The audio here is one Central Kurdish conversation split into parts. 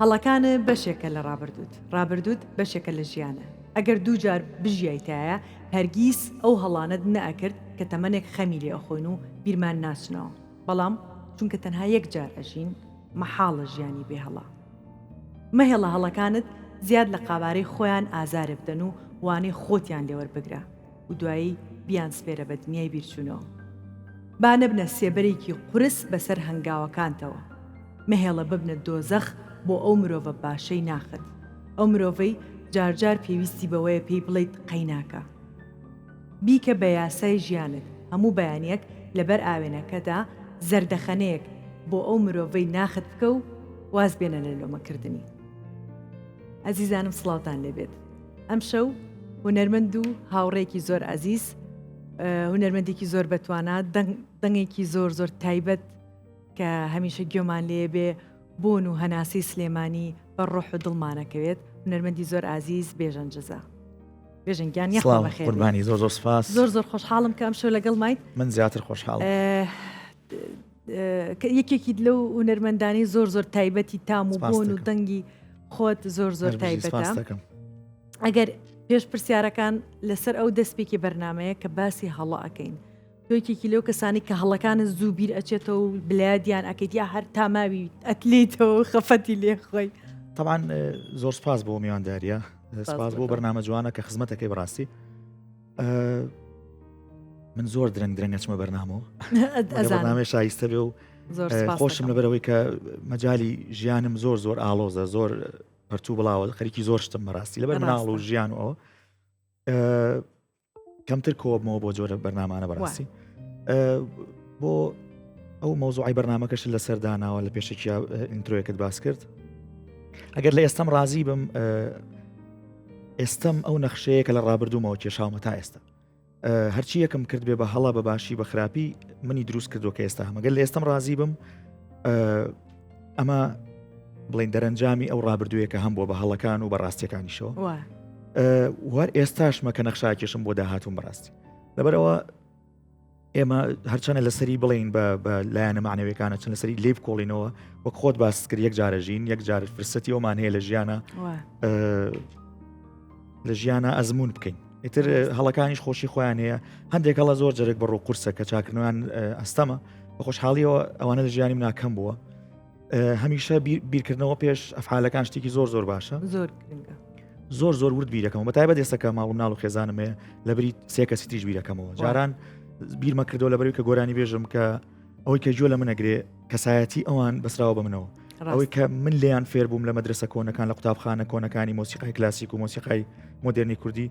هەڵەکانت بەشێکە لە ڕابردووت، ڕابردووت بەشێکە لە ژیانە. ئەگەر دووجار بژیایتایە هەرگیز ئەو هەڵانەت نەئەکرد کە تەمەنێک خەمی لێ ئەخۆین و بیرمان ناچنەوە. بەڵام چونکە تەنها یەک جار ئەژین، مەحاڵە ژیانی بێ هەڵە. مەهێڵە هەڵەکانت زیاد لە قابارەی خۆیان ئازارت بدەن و وانەی خۆتیان لێ وەربگرە و دوایی بیانسپێرە بە دنیای بیرچوونەوە. با نەبنە سێبەرێکی قورس بەسەر هەنگاوەکانتەوە. مەهێڵە ببنە دۆزەخ بۆ ئەو مرۆڤە باشەی ناخت. ئەو مرۆڤەی جارجار پێویستی بەوەیە پێی بڵێیت قەیناکە. بیکە بە یاسای ژیانت، هەموو بەیانییەک لەبەر ئاوێنەکەدا زەردەخەنەیەک بۆ ئەو مرۆڤەی ناخت بکە و واز بێنە لە لۆمەکردنی. ئەزیزانم سڵاوتان لێبێت. ئەمشەو هونەرمەند و هاوڕێکی زۆر ئازیز، هونەرمەندێکی زۆر بەتوانا، دەنگێکی زۆر زۆر تایبەت کە هەمیشە گوێمان لێ بێ بۆن و هەناسەی سلێمانی بە ڕۆح و دڵمانەکەوێت، هونەرمەندی زۆر ئازیز بێژەن جزا. بێژەن گیان یاخوا سڵاو بەخێر بێیت. قوربانی زۆر زۆر سپاس. زۆر زۆر خۆشحاڵم کە ئەمشەو لەگەڵ مایت. من زیاتر خۆشحاڵم. کە یەکێکیت لەو هونەرمەندانەی زۆر زۆر تایبەتی تام و سپاس بۆن و دەکەم. دەنگی خۆت زۆر زۆر هەر بژی، تایبەتە. سپاس دەکەم. ئەگەر پێش پرسیارەکان لەسەر ئەو دەستپێکی بەرنمەیە کە باسی هەڵە ئەکەین تۆ یەکێکی لەو کەسانی کە هەڵەکانت زوو بیر ئەچێتەوە و بلادیان ئەکەیت یا هەر تاماوی ئەتلیتەوە و خەفەتی لێ خۆی طبعا زۆر سپاس بۆ میوانداریە سپاس بۆ بەرنامە جوانە کە خزمەتەکەی بەڕاستی من زۆر درەنگ درەنگ ئەچمە بەرنامەوە بەرنامەی شایستە بێ و خۆشم لەبەرەوەی کە مەجای ژیانم زۆر زۆر ئاڵۆزە زۆر پەرچوو بڵاوە خەریکی زۆر شتم بەڕاستی لەبەر مناڵ و ژیان و ئەوە کەمتر کۆبمەوە بۆ جۆرە بەرنامانە بەڕاستی بۆ ئەو مەوزوعی بەرنمەکەش لە سەرداناوە لە پێشێکی intro یەکت باس کرد ئەگەر لە ئێستم ڕازی بم ئێستم ئەو نەخشەیە کە لە ڕابردوومەوە کێشاومە تا ئێستا هەرچی یەکەم کرد بێ بە هەڵا بە باشی بە خراپی منی دروست کردو کە ئێستا هەمەگەر لە ئێستم ڕازی بم ئەمە بڵین دەرەنجامی ئەو ڕابردوویە کە هەم بووە بە هەڵەکان و بە ڕاستیەکانیشەوە وەر ئێستاشمە کە نەخشاکێشم بۆ داهاتوم بەڕاستی لەبەرەوە ئێمە هەرچەنە لەسەری بڵین بە لایەنە معنەوەکانە چەند لەسەری لێ بکۆڵینەوە وەک خۆت باست کرد یەک جارە ژین یەک جار فرسەتی ئەومان هەیە لە ژیانە لە ژیانە ئەزمون بکەین ئیتر هەڵەکانیش خۆشی خۆیان هەیە هەندێک هەڵە زۆر جەرگ بڕ و قورسە کە چاکردنەوەیان ئەستەمە بە خۆشحاڵیەوە ئەوانە لە ژیانی مناکەم بووە هەمیشە بیرکردنەوە پێش ئەفعالەکان شتێکی زۆر زۆر باشە زۆر گرنگە زۆر زۆر ورد بیرەکەمەوە بە تایبەت ئێستا کە ماڵ و مناڵ و خێزانم هەیە لە بری سێ کەسی تریش بیرەکەمەوە جاران بیرمە کردەوە لە بەروی کە گۆرانی بێژم کە ئەوەی کە گوێ لە منەگرێ کەسایەتی ئەوان بەسراوە بە منەوە ئەوەی کە من لێیان فێر بووم لە مەدرسە کۆنەکان لە قوتابخانە کۆنەکانی مۆسیقای کلاسیک و مۆسیقای مۆدێرنی کوردی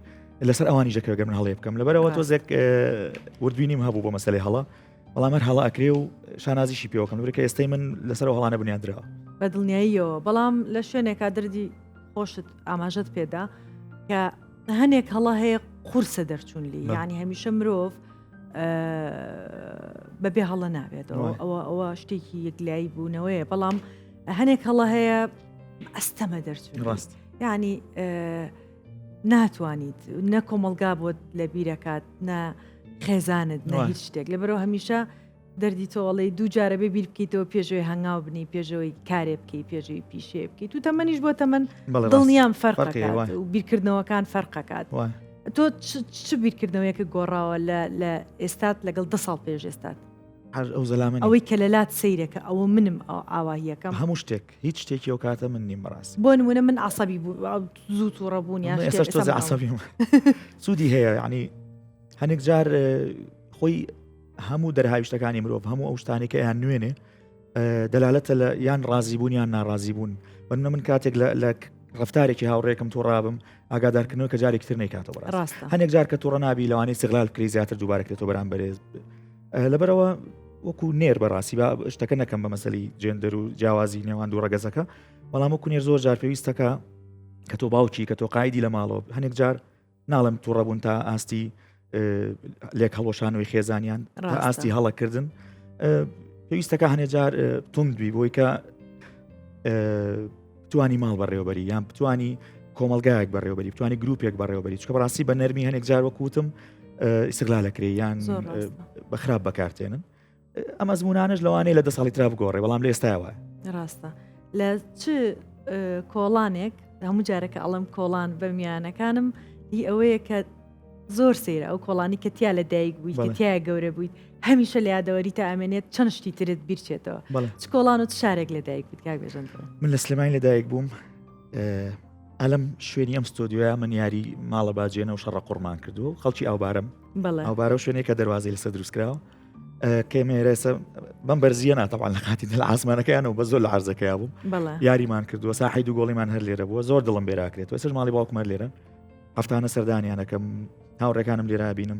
لەسەر ئەوانی ژەکەوە گەر من هەڵێ بکەم لەبەرەوە تۆزێک وردبینیم هەبوو بۆ مەسلەی هەڵە بەڵام هەر هەڵە ئەکرێ و شانازیشی پێوەکەم لەبەر کە ئێستای من لەسەر ئەو هەڵانە بنیان دراوە. بە دڵنیاییەوە بەڵام لە شوێنێکا دەردی خۆشت ئاماژەت پێدا کە هەنێک هەڵە هەیە قورسە دەرچوون لی یعنی هەمیشە مرۆڤ بەبێ هەڵە نابێتەوە ئەوە ئەوە شتێکی یەکلایی بوونەوەیە بەڵام هەنێک هەڵە هەیە ئەستەمە دەرچوون ڕاست یعنی ناتوانیت نە کۆمەڵگا بۆت لە بیرەکات نە خێزانت نە هیچ شتێک لەبەرەوە هەمیشە دەردی تۆڵەی دوو جارە بێ بیر بکەیتەوە پێشەوەی هەنگاو بنی پێشەوەی کارێ بکەی پێشەوەی پیشێ بکەیت و تەمەنیش بۆ تەمەن دڵنیام فەرقەکات و بیرکردنەوەکان فەرقەکات تۆ چ بیرکردنەوەیەکە گۆڕاوە لە ئێستات لەگەڵ دە ساڵ پێش ئێستات هەر ئەو زەلامە ئەوەی کە لەلات سەیرەکە ئەوە منم ئەو ئاواهیەکەم هەموو شتێک هیچ شتێکی ئەو کاتە من نیم بەڕاستی بۆ نمونە من عسەبی بوو زوو تووڕە بوون یان ئێستاش تۆزێ عسەبیم سوودی هەیە یعنی هەنێک جار خۆی هەموو دەرهاویشتەکانی مرۆڤ هەموو ئەو شتانی کە یان نوێنێ دەلالەتە لە یان ڕازیبوون یان ناڕازیبوون بەنە من کاتێک لە ڕفتارێکی هاوڕێکم تووڕابم ئاگادارکردنەوە کە جارێکی تر نەیکاتەوە ڕاستە هەنێک جار کە تووڕە نابی لەوانەیە سیغلال بکری زیاتر دووبارەکرێتەوە بەرامبەرێ لەبەرەوە وەکو نێر بەڕاستی با شتەکە نەکەم بە مەسەلی جێندەر و جیاوازی نێوان دوو ڕەگەزەکە بەڵام وەکو نێر زۆر جار پێویستەکە کە تۆ باوکی کە تۆ قایدی لە ماڵەوە هەنێک جار ناڵم تووڕەبوون تا ئاستی لێک هەڵۆشانەوەی خێزانیان تا ئاستی هەڵەکردن پێویستەکە هەنێ جار تونند بی بۆی کە بتانی ماڵ بەڕێوەبەری یان بتانی کۆمەلگایەک بەڕێوەبەری بتانی گروپێک بەڕێوەبەری چکە بەڕاستی بە نەرمی هەنێک جار وەکوتم ئیسغلالەکرێ یان بە خراپ بەکارتێنن ئەم ئەزمونانش لەوانەیە لە دە ساڵی تررا بگۆڕێ بەڵام لە ئێستاوە ڕاستە لە چ. کۆڵانێک هەموو جارەکە ئەڵم کۆڵان بە میانەکانم هی ئەوەیە کە زۆر سەیرە ئەو کۆڵانی کە تیا لە دایک بوویت کە تیا گەورە بوویت هەمیشە لە یادەوەری تا ئەمێنێت چەند شتی ترت بیرچێتەوە چ کۆڵان و چ شارێک لە دایک بوویت کاک بێژەن من لە سلێمانی لە دایک بووم ئەلم شوێنی ئەم ستۆدیۆیە من یاری ماڵە باجێنە و شەڕە قوڕمان کردو خەڵکی ئاوبارم ئاوبارە و شوێنێک کە دەواازەی لەسەر دروستکراوە کەمێرەسە بەم بەرزیە ناتەوان لە کاتی لە ئاسمانەکەیانەوە بە زۆر لە عرزەکەیا بوو یاریمان کردووە ساحی دوو گۆڵیمان هەر لێرە بووە زۆر دڵم بێراکرێت ئێستا ماڵی باوکم هەر لێرە هەفتانە سەردانیانەکەم هاوڕێکانم لێرا بینم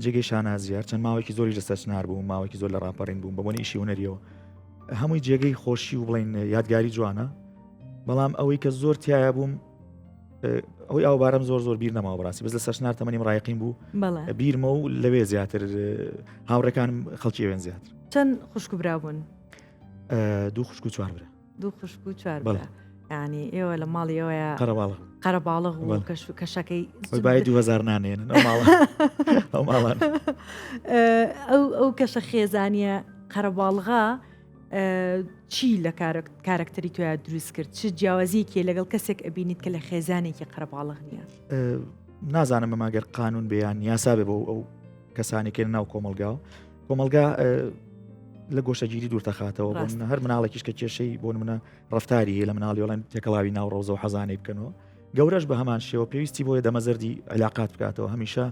جێگەی شانازیار چەند ماوەیەکی زۆری لەسەر چنار بوو ماوەیەکی زۆر لە ڕاپەڕین بووم بە بۆنی ئیشی هونەریەوە هەمووی جێگەی خۆشی و بڵین یادگاری جوانە بەڵام ئەوەی کە زۆر تایە بووم ئەوەی ئاوبارەم زۆر زۆر بیر نەماوە بەڕاستی بەس لە سەرچنار تەمەنیم ڕایقین بوو بیرمە و لەوێ زیاتر هاوڕێکانم خەڵکی ئەوێن زیاتر چەند خوشک و برا بوون دوو خوشک و چوار برا دوو خوشک و چوار برا ینی ئێوە لە ماڵی ئەوەیە قەرەباڵغ قەرەباڵغ و کەش و کەشەکەی بای 2000 نانێنن ئەو ماڵە ئەو ماڵان ئەو ئەو کەشە خێزانیە قەرەباڵغا چی لە کارەکتەری تۆیا دروست کرد چ جیاوازیەکی لەگەڵ کەسێک ئەبینیت کە لە خێزانێکی قەرەباڵغ نییە؟ نازانم ئەمە گەر قانون بێ یان یاسا بێ بۆ ئەو کەسانی کە ناو کۆمەلگا کۆمەلگا لە گۆشەگیری دوورتەخاتەوە بۆ هەر مناڵێکیش کە کێشەی بۆ منە ڕفتاری هەیە لە مناڵی وڵێن تێکەڵاوی ناو ڕەوزە و حەزانەی بکەنەوە گەورەش بە هەمان شێوە پێویستی بۆیە دەمەزەردی علاقات بکاتەوە هەمیشە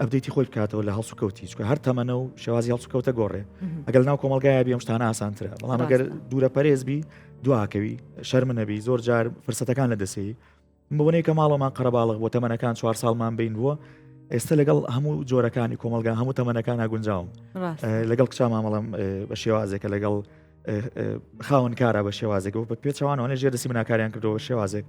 update ی خۆی بکاتەوە لە هەڵسوکەوتی چکە هەر تەمەنە و شێوازی هەڵسوکەوتە گۆڕێ ئەگەر ناو کۆمەلگایە بی ئەم شتانە ئاسانترە بەڵام ئەگەر دوورە پەرێز بی دواکەوی شەرم نەبی زۆر جار فرسەتەکان لە دەسەی بۆنەی کە ماڵەمان قەرەباڵغ بۆ تەمەنەکان چوار ساڵمان بین بووە ئێستا لەگەڵ هەموو جۆرەکانی کۆمەلگا هەموو تەمەنەکان ناگونجاوم لەگەڵ کچا مامەڵم بە شێوازێکە لەگەڵ خاوەن کارە بە شێوازێک بە پێچەوانەوە ژێر دەستی مناکاریان کردەوە بە شێوازێک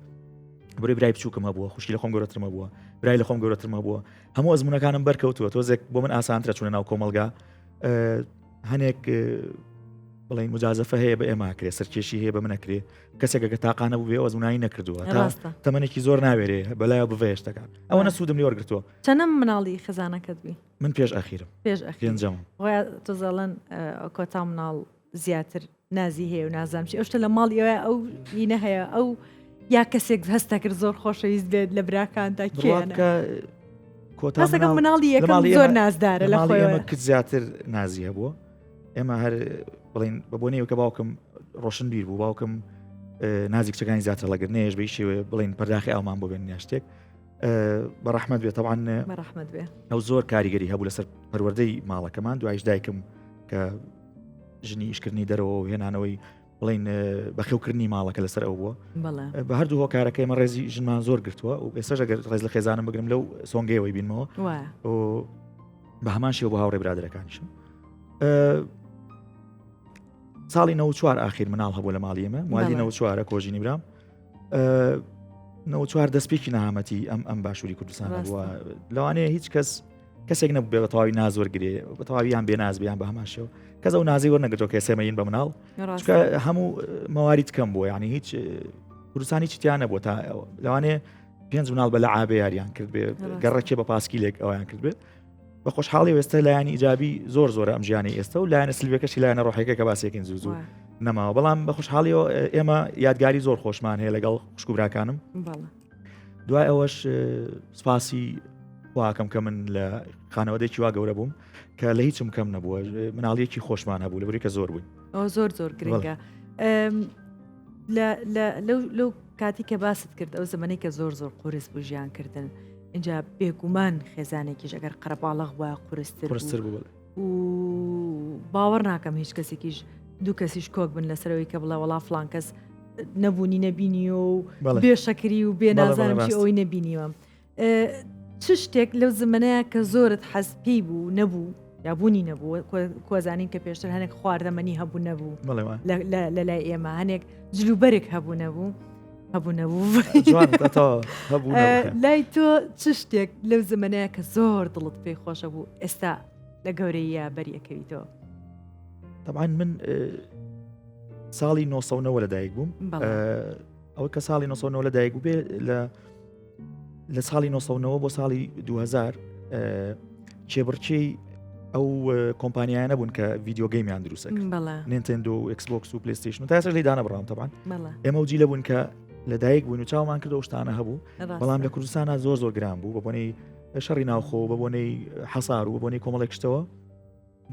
بری برای بچووکم هەبووە خوشکی لە خۆم گەورەترم هەبووە برای لە خۆم گەورەترم هەبووە هەموو ئەزمونونەکانم بەرکەوتووە تۆزێک بۆ من ئاسانترە چوونە ناو کۆمەلگا هەنێک بڵین مجازەفە هەیە بە ئێماکرێ سەرکێشی هەیە بە منەکرێ کەسێکە کە تاقانە بوو بێ ئەزمونایی نەکردووە تەمەێکی زۆر ناوێرێ بەلایە بڤێشتەکان ئەوەنە سوودم لێ وەرگتووە چەنە مناڵی خزانەکەت بی من پێش ئەخیرم پێش ئەخیرم تۆزەڵەن کۆتا مناڵ زیاتر نازی هەیە و نازانم چی ئەو شتە لە ماڵی ئەوە ئەو هینە هەیە ئەو یا کەسێک هەستە کرد زۆر خۆشەویست بێت لە براکاندا کێ کۆتاکە مناڵی یەکەم زۆر نازدارە لە خۆی ئێمە کچ زیاتر نازی هەبووە ئێمە هەر بڵین بە بۆنەیەوە کە باوکم ڕۆشن بیر بوو باوکم نازی کچەکانی زیاتر لەگر نێش بە شێوێ بڵین پەرداخی ئەومان بۆ بێن شتێک بە ڕەحمەت بێ تەوان ڕەحمەت بێ ئەو زۆر کاریگەری هەبوو لەسەر پەروەردەی ماڵەکەمان دوایش دایکم کە ژنی ئیشکردنی دەرەوە و هێنانەوەی بڵین بەخێوکردنی ماڵەکە لەسەر ئەو بووە بە هەردوو هۆکارەکە ئێمە ڕێزی ژنمان زۆر گرتووە و ئێستا ئەگەر ڕێز لە خێزانم بگرم لەو سۆنگەیەوەی بینمەوە بە هەمان شێوە بۆ هاوڕێ برادەرەکانیشم ساڵی 94 ئاخیر مناڵ هەبوو لە ماڵی ئێمە مالی 94 کۆژینی برام 94 دەستپێکی نەهامەتی ئەم ئەم باشووری کوردستان بووە لەوانەیە هیچ کەس کەسێک نەبوو بێ بە تەواوی ناز وەرگێ بە تەواویان بێ ناز بیان بە هەمان شێوە کەس ئەو نازی وەرنەگرتەوە کە سێمەین بە مناڵ چونکە هەموو مەوارید کەم بووە یعنی هیچ کوردستان هیچ تیان نەبووە تا لەوانەیە پێنج مناڵ بە لە عابێ یاریان کرد بێ گەڕەکێ بە پاسکیلێک ئەویان کرد بێ بە خۆشحاڵی ئێستا لایەنی ئیجابی زۆر زۆرە ئەم ژیانی ئێستا و لایەنە سلبەکەشی لایەنە ڕۆحەکە کە باسێکین زوو زوو نەماوە بەڵام بە خۆشحاڵیەوە ئێمە یادگاری زۆر خۆشمان هەیە لەگەڵ خوشک و براکانم دوای ئەوەش سپاسی خواکەم کە من لە خانەوەدێکی وا گەورە بووم کە لە هیچم کەم نەبووە مناڵیەکی خۆشمان هەبوو لە بری کە زۆر بووین ئەوە زۆر زۆر گرنگە لەو کاتی کە باست کرد ئەو زمانی کە زۆر زۆر قورس بوو ژیان کردن اینجا بێگومان خێزانێکیش ئەگەر قەرەباڵغ وە قورستر قورستر بوو و باوەڕ ناکەم هیچ کەسێکیش دوو کەسیش کۆک بن لەسەرەوەی کە بڵێ وەڵا فلان کەس نەبوونی نەبینیوە و بێ شەکری و بێ نازانم چی ئەوەی نەبینیوە چ شتێک لەو زمانەیە کە زۆرت حەز پێی بوو نەبوو یا بوونی نەبوو کۆزانین کە پێشتر هەنێک خواردەمەنی هەبوو نەبوو لە لای ئێمە هەنێک جلوبەرێک هەبوو نەبوو هەبوو نەبوو لای تۆ چ شتێک لەو زمانەیە کە زۆر دڵت پێی خۆشە بوو ئێستا لە گەورەیە بەریەکەویتەوە طبعا من ساڵی 1990 لە دایک بووم ئەوە کە ساڵی 1990 لە دایک بوو بێ لە لە ساڵی 1990 بۆ ساڵی 2000 کێبڕکێی ئەو کۆمپانیایانە بوون کە video game یان دروستە نینتندۆ و ئێکسبۆکس و پلەیستەیشن و تا ئێستاش لێی دانەبڕاوم تەبعەن ئێمە و جیلە بوون کە لەدایک بوون و چاومان کردەوە شتانە هەبوو بەڵام لە کوردستانە زۆر زۆر گران بوو بە بۆنەی شەڕی ناوخۆ بە بۆنەی حەسار و بە بۆنەی کۆمەڵێک شتەوە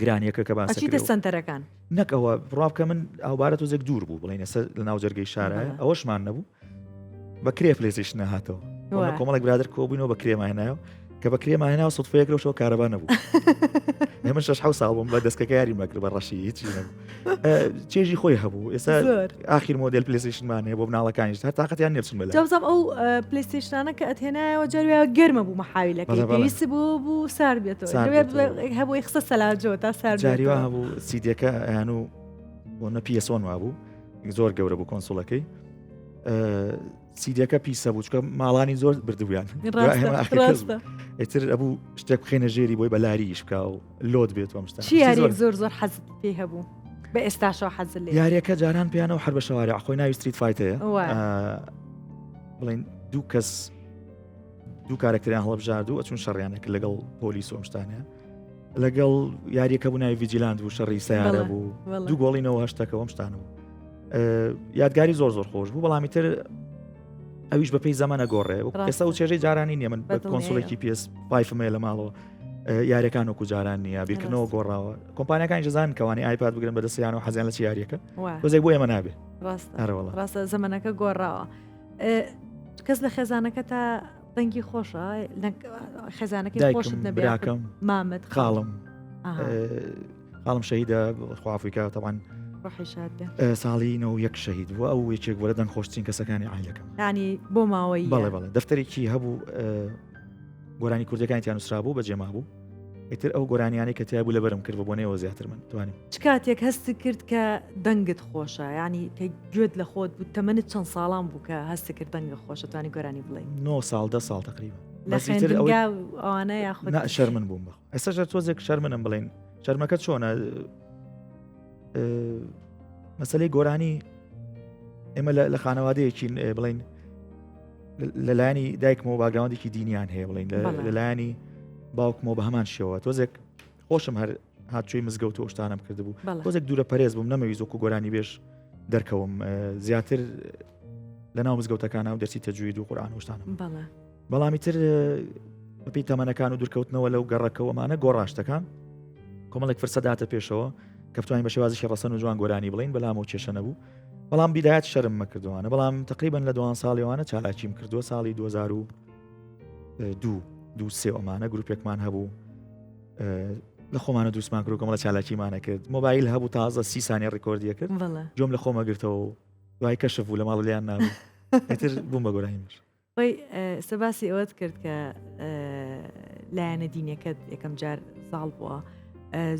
گرانیەکە کە باس ئەچیتە سەنتەرەکان نەک ئەوە بڕوا بکە من ئاوبارە تۆزێک دوور بوو بڵێن ئێستا لە ناو جەرگەی شارە ئەوەشمان نەبوو بە کرێ پلەیستەیشن هاتەوە کۆمەڵێک برادر کۆبووینەوە بە کرێمانایەوە کە بە کرێمانەوە سوتفەیەک لەو شەوە کارەبا نەبوو ئێمە شش حەوت ساڵ بووم بە دەستکەکە یاریم ئەکرد بە ڕەشی هیچی نەبوو چێژی خۆی هەبوو ئێستا ئاخیر مۆدێل پلەیستەیشنمان هەیە بۆ مناڵەکانیش هەر تاقەتیان نییە بچن بەلای. جا بزانم ئەو پلەیستەیشنانە کە ئەتهێنایەوە جار وایە گەرمە بوو مەحاویلەکەی پێویست بوو بوو سارد بێتەوە هەبوو خستە سەلاجەوە تا سارد جاری وا هەبوو سیدیەکە ئەیان و بۆ نە PS1 وابوو زۆر گەورە بوو console ەکەی سیدیەکە پیسە بوو چکە ماڵانی زۆر بردویان ئیتر ئەبوو شتێک بخێنە ژێری بۆی بەلاری ئیش بکە و load بێت ئەم شتە یاریێک زۆر زۆر حەزت پێی هەبوو بە ئێستاشەوە حەز لێ یاریەکە جاران پیانە و حەربە شەوارع خۆی ناوی Street Fighter ە بڵین دوو کەس دوو کارەکتەریان هەڵبژارد و ئەچون شەڕیانە کرد لەگەڵ پۆلیس و ئەم شتانە لەگەڵ یاریەکە بوو ناوی Vigilante بوو شەڕی سیارە بوو دوو گۆڵینەوە هەشتەکە ئەم شتانە بوو یادگاری زۆر زۆر خۆش بوو بەڵامی تر ئەویش بە پێی زەمانە گۆڕێ ئێستا و چێژەی جارانی نییە من بە console ێکی PS five م هەیە لە ماڵەوە یاریەکان وەکو جاران نییە بیرکردنەوە گۆڕاوە کۆمپانیەکان جزان کەوانی iPad بگرن بەدەستیان و حەزیان لە چ یاریەکە تۆزێک بۆ ئێمە نابێ ڕاستە زەمەنەکە گۆڕاوە کەس لە خێزانەکە تا دەنگی خۆشە خێزانەکەی خۆشت نەبراکەم مامت خاڵم خاڵم شەهیدە خوافیکە تەوان ساڵی نەوە یەک شەهید بووە ئەو یەکێک بووە لە دەنگ خۆشترین کەسەکانی عیلەکەم ینی بۆ ماوەی بەڵێ بەڵێ دەفتەرێکی هەبوو گۆرانی کوردەکانی تیا نووسرا بوو بەجێ مابوو ئیتر ئەو گۆرانیانەی کە تیا بوو لەبەرم کرد بە بۆنەیەوە زیاتر من توانیم. چ کاتێک هەستت کرد کە دەنگت خۆشە یانی کە گوێت لە خۆت بوو تەمەنت چەند ساڵان بوو کە هەستت کرد دەنگت خۆشە توانی گۆرانی بڵێی؟ نۆ ساڵ دە ساڵ تەقریبا. لە خوێندنگا و ئەوانە یاخود؟ نا شەرمن بووم بەخوا ئێستاش هەر تۆزێک شەرمنم بڵێین شەرمەکە چۆنە مەسەلەی گۆرانی ئێمە لە خانەوادەیەکین بڵین لەلایەنی دایکمەوە background ێکی دینیان هەیە بڵین لەلایەنی باوکمەوە بە هەمان شێوە تۆزێک خۆشم هەر هاتچۆی مزگەوت و شتانم کردبوو تۆزێک دوورە پەرێز بووم نەمەویست وەکو گۆرانی بێژ دەرکەوم زیاتر لە ناو مزگەوتەکانە و دەرسی تەجوید و قورآن و شتانم بەڵامی تر بەپێی تەمەنەکان و دوورکەوتنەوە لەو گەڕەکەوەمانە گۆڕاشتەکان کۆمەڵێک فرسە داتە پێشەوە کە بتوانین بە شێوازێکی ڕەسەن و جوان گۆرانی بڵین بەلام و کێشە نەبوو بەڵام بیدایەت شەرم مەکردوانە بەڵام تقریبن لە دوان ساڵیوانە چالاکیم کردووە ساڵی 2002 دو سێ ئەمانە گروپێکمان هەبوو لە خۆمانە دروستمان کرد کۆمەڵە چالاکیمانە کرد مۆبایل هەبوو تازە سی سانی ڕیکۆردیە کرد جۆم لە خۆمە گرتەوە و دوای کەشف بوو لە ماڵ لیان نابوو ئیتر بووم بە گۆرانی مش خۆی ئێستا باسی ئەوەت کرد کە لایەنە دینەکەت یەکەم جار زاڵ بووە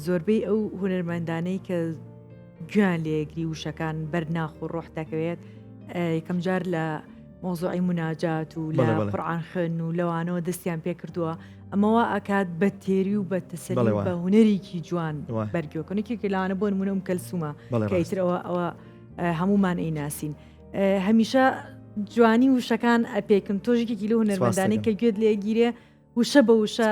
زۆربەی ئەو هونەرمەندانەی کە گویان لێگری وشەکان بەر ناخ و ڕۆح دەکەوێت یەکەم جار لە مۆزوعی مناجات و لە قورآن خوێن و لەوانەوە دەستیان پێ کردووە ئەمەوە ئەکات بە تێری و بە تەسەلی بە هونەرێکی جوان بەرگۆکەنێکی لەوانە بۆ نمونە ئوم کەلسومە کە ئیتر ئەوە ئەوە هەمومان ئەیناسین هەمیشە جوانی وشەکان ئەپێکم تۆش یەکێکی لەو هونەرمەندانەی کە گوێت لێگیرێ وشە بە وشە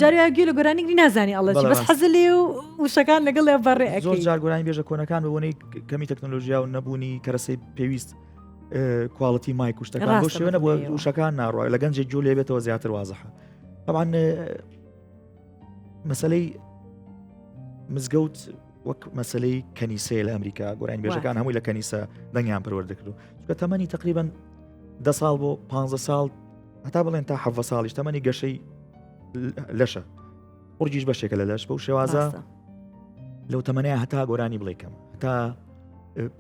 جارێ گوێ لە گۆرانیگری نازانی ئەڵێ بەس حەز لێ و وشەکان لەگەڵ لێ بەڕێ زۆر جار گۆرانی بێژە کۆنەکان بەبوونەی کەمی تەکنۆلۆژیا و نەبوونی کەرەسەی پێویست quality mic و شتەکان بۆ شوێنە بۆ وشەکان ناڕۆ لە گەنجێک گوێ لێ بێتەوە زیاتر وازحە طبعا مەسلەی مزگەوت وەک مەسلەی کەنیسەیە لە ئەمریکا گۆرانی بێژەکان هەمووی لە کەنیسە دەنگیان پەروەردە کردو چونکە تەمەنی تقریبن ده ساڵ بۆ پ ساڵ هەتا بڵێن تا حەڤ ساڵیش تەمەنی گەشەی لەشە قورگیش بەشێکە لە لەش بەو شێوازە لەو تەمەنەیە هەتا گۆرانی بڵێکەم هەتا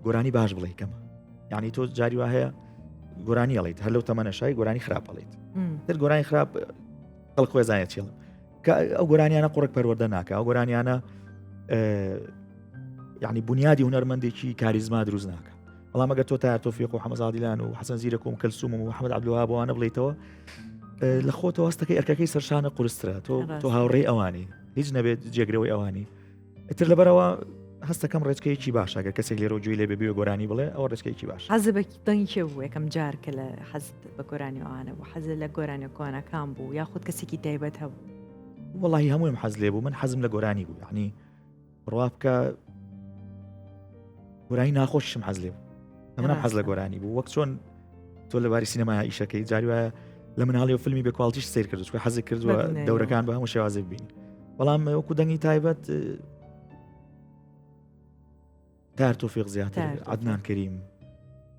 گۆرانی باش بڵێکەم یعنی تۆ جاری وا هەیە گۆرانی ئەڵیت هەر لەو تەمەنە شای گۆرانی خراپ ئەڵیت تر گۆرانی خراپ خەڵک خۆی زانێت چیڵم کە ئەو گۆرانیانە قوڕک پەروەردە ناکە ئەو گۆرانیانە یعنی بنیادی هونەرمەندێکی کاریزما دروست ناکە بەڵام ئەگەر تۆ تار تۆفیق و حەمەزادیلان و حەسەن زیرەک و کەلسوم و محەممەد عبدوها بۆوانە بڵیتەوە لە خۆتەوە هەستەکەی ئەرکەکەی سەرشانە قورسترە تۆ تۆ هاوڕێی ئەوانی هیچ نەبێت جێگرەوەی ئەوانی ئیتر لەبەرەوە هەستەکەم ڕێچکەیەکی باشە گەر کەسێک لێرەوە گوێی لێ بێ بێ گۆرانی بڵێ ئەوە ڕێچکەیەکی باش حەز بە دەنگی کێ بوو یەکەم جار کە لە حەز بە گۆرانی ئەوانە بوو حەز لە گۆرانیە کۆنەکان بوو یاخود کەسێکی تایبەت هەبوو؟ وەڵی هەموویم حەز لێ بوو من حەزم لە گۆرانی بوو یعنی بڕوا بکە گۆرانی ناخۆشیشم حەز لێ بوو ئەمنم حەز لە گۆرانی بوو وەک چۆن تۆ لە باری سینەما ئیشەکەی جاری وایە لە مناڵی و فیلمی بێ quality ش سیر کرد چکە حەزی کردووە دەورەکان بە هەموو شێوازێک بینی بەڵام وەکو دەنگی تایبەت تار تۆفیق زیاتر عدنان کەریم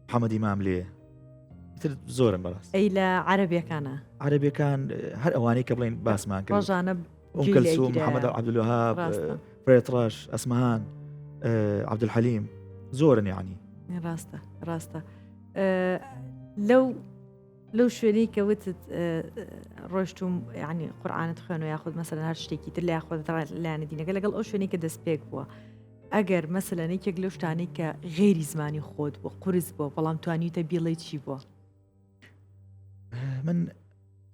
محەممەدی ماملێ تر زۆرم بەڕاست ئەی لە عەربیەکانە عەربیەکان هەر ئەوانەی کە بڵین باسمان کرد ڕۆژانە ئوم کەلسوم محەممەد عەبدولوەهاب فرێتڕەش ئەسمەهان عەبدولحەلیم زۆرن یعنی ڕاستە ڕاستە لەو لەو شوێنەی کە وتت ڕۆشتوم ینی قورآانت خوێن و یاخود مەسەن هەر شتێکی تر لە یاخود لایەنە دینەکە لەگەڵ ئەو شوێنی کە دەست پێک بووە ئەگەر مەسەلەن یەکێک لەو شتانەی کە غەیری زمانی خۆت بووە قورس بووە بەڵام توانیوتە بیڵێی چی بووە؟ من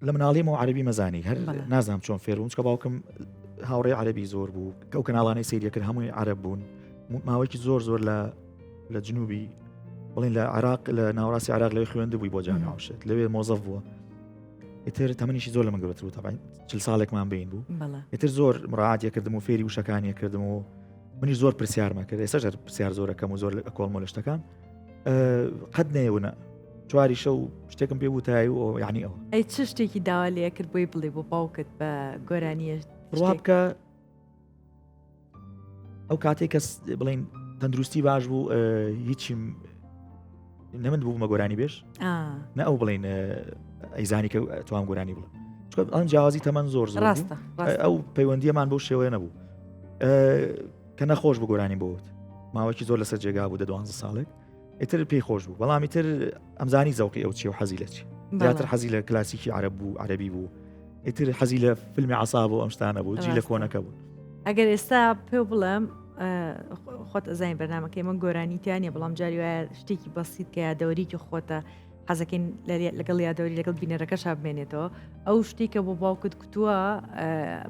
لە مناڵیمەوە عەربی مەزانی هەر نازانم چۆن فێر بووم چکە باوکم هاوڕێ عەربی زۆر بوو ئەو کەناڵانەی سەیری کرد هەمووی عەرب بوون ماوەیەکی زۆر زۆر لە لە جنوبی بڵین لە عراق لە ناوەڕاستی عراق لەوێ خوێند بووی بۆ جامیعە لەوێ مۆزەف بووە ئیتر تەمەنیشی زۆر لە من گەورەتر بوو تەبعەن چل ساڵێکمان بین بوو ئیتر زۆر مراعاتیە کردم و فێری وشەکانیە کردم و منیش زۆر پرسیارمە کرد ئێستا هەر پرسیار زۆرەکەم و زۆر ئەکۆڵمە لە شتەکان قەت نەیەونە چواری شەو شتێکم پێ وتای و یعنی ئەوە ئەی چ شتێکی داوا لێ کرد بۆی بڵێ بۆ باوکت بە گۆرانیە ڕوا بکە ئەو کاتێک کەس بڵین تەندروستی باش بوو هیچیم نە من بوومە گۆرانی بێژ نە ئەو بڵین ئەیزانی کە توام گۆرانی بڵێ ئەم جیاوازی تەمەن زۆر زۆر ڕاستە ئەو پەیوەندیەمان بۆ شێوەیە نەبوو کە نەخۆش بوو گۆرانی بۆت ماوەکی زۆر لەسەر جێگا بوو دە دوانزە ساڵێک ئیتر پێی خۆش بوو بەڵام ئیتر ئەمزانی زەوقی ئەو چی و حەزی لە چی زیاتر حەزی لە کلاسیکی عرب بوو عەربی بوو ئیتر حەزی لە فیلمی عساب و ئەم شتانە بوو جی لە کۆنەکە بوو ئەگەر ئێستا پێ بڵێم خۆت ئەزانین بەرنمەکەی من گۆرانی تیانە بەڵام جاری وایە شتێکی بەسیت کە یادەوەریکی خۆتە حەزەکەین لەگەڵ یادەوەری لەگەڵ بینەرەکە شابمێنێتەوە ئەو شتێک کە بۆ باوکت کوتووە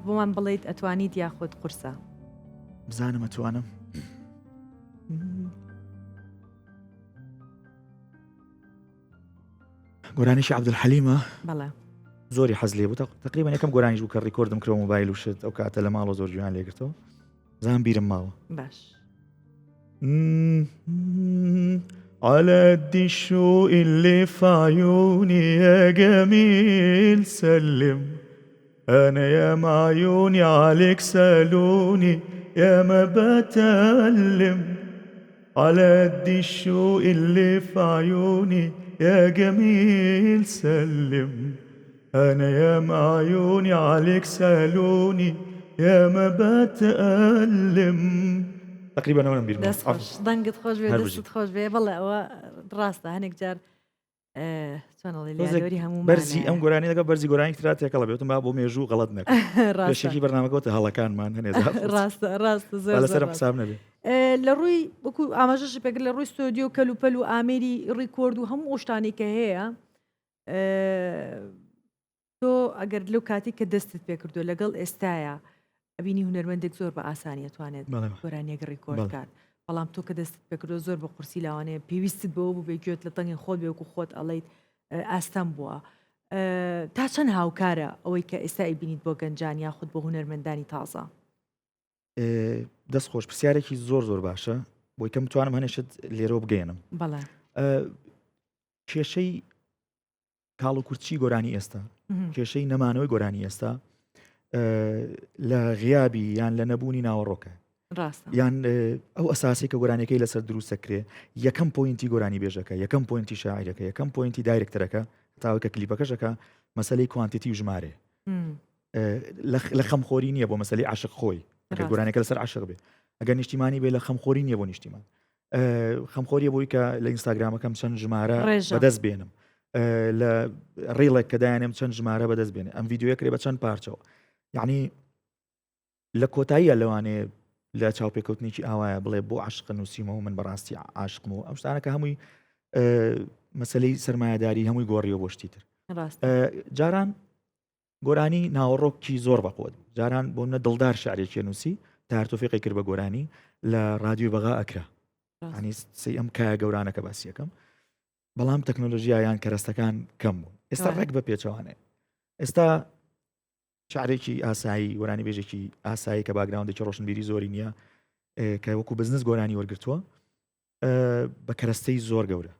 بۆمان بڵیت ئەتوانیت یاخود قورسە بزانم ئەتوانم گۆرانیشی عبدالحەلیمە بەڵێ زۆری حەز لێ بوو تقریبا یەکەم گۆرانیش بوو کە ڕیکۆردم کرد مۆبایل و شت ئەو کاتە لە ماڵەوە زۆر گوێیان لێگرتەوە زان بیرم ماوە باش على قد الشوق اللي في عيوني يا جميل سلم أنا يا معيوني عليك سالوني يا ما بتألم على قد الشوق اللي في عيوني يا جميل سلم أنا يا معيوني عليك سالوني يا ما بتألم تقريبا ئەوەم بیر دەست خۆش دەنگت خۆش بێ دەستت خۆش بێ بەڵێ ئەوە ڕاستە هەنێک جار بەرزی ئەم گۆرانی لەگە بەرزی گۆرانی ترا تێکەڵە بێتم با بۆ مێژوو غەڵت نەکەم بەشێکی بەرنامەکەوتە هەڵەکانمان هەنێ ڕاستە ڕاستە زۆر لەسەر حساب نەبێ لە ڕووی وەکو ئاماژەش پێکرد لە ڕووی ستۆدیۆ کەلوپەل و ئامێری ڕیکۆرد و هەموو ئەو شتانەی کە هەیە تۆ ئەگەر لەو کاتی کە دەستت پێکردو لەگەڵ ئێستایا ئەبینی هونەرمەندێک زۆر بە ئاسانی ئەتوانێت گۆرانیەک ڕیکۆرد کات بەڵام تۆ کە دەستت پێکردو زۆر بە قورسی لاوانەیە پێویستت بەوە بوو بێ گوێت لە دەنگی خۆت بێ وەکو خۆت ئەڵێیت ئاستەم بووە تا چەند هاوکارە ئەوەی کە ئێستا ئەیبینیت بۆ گەنجان یاخود بۆ هونەرمەندانی تازە؟ دەست خۆش پرسیارێکی زۆر زۆر باشە بۆی کەم بتوانم هەنێشت لێرەوە بگەێنم بەڵێ کێشەی کاڵ و کورچی گۆرانی ئێستا کێشەی نەمانەوەی گۆرانی ئێستا لە غیابی یان لە نەبوونی ناوەڕۆکە یان ئەو ئەساسی کە گۆرانەکەی لەسەر دروستەکرێ یەکەم point ی گۆرانی بێژەکە یەکەم point ی شاعرەکە یەکەم point ی director ەکە تاوەکە کلیپەکەشەکە مەسلەی quantity و ژمارێ لە خەمخۆری نییە بۆ مەسلی عشق خۆی گۆرانەکە لەسەر عشق بێ ئەگەر نیشتیمانی بێ لە خەمخۆری نییە بۆ نیشتیمان خەمخۆریە بۆی کە لە ئینستاگرامەکەم چەند ژمارە بەدەست بێنم لە reel ێک کە دایانم چەند ژمارە بەدەست بێنێ ئەم ڤیدیۆیە کرێ بە چەند پارچەوە یعنی لە کۆتاییە لەوانەیە لە چاوپێکەوتنێکی ئاوایە بڵێ بۆ عشق نووسیمەوە من بەڕاستی عاشقم و ئەم شتانە کە هەمووی مەسلەی سرمایهداری هەمووی گۆڕیەوە بۆ شتی تر جاران گۆرانی ناوەڕۆکی زۆر بەقوەت بوو جاران بۆ منە دڵدار شعرێکی نووسی تاهر تۆفیقی کرد بە گۆرانی لە رادیۆی بەغا ئەکرا ینی سی ئەم کایە گەورانەکە باسیەکەم بەڵام تەکنۆلۆژیا یان کەرەستەکان کەم بوون ئێستا ڕێک بە پێچەوانێ ئێستا شعرێکی ئاسایی گۆرانی بێژێکی ئاسایی کە background ێکی ڕۆشنبیری زۆری نییە کە وەکو بزنس گۆرانی وەرگتووە بە کەرەستەی زۆر گەورە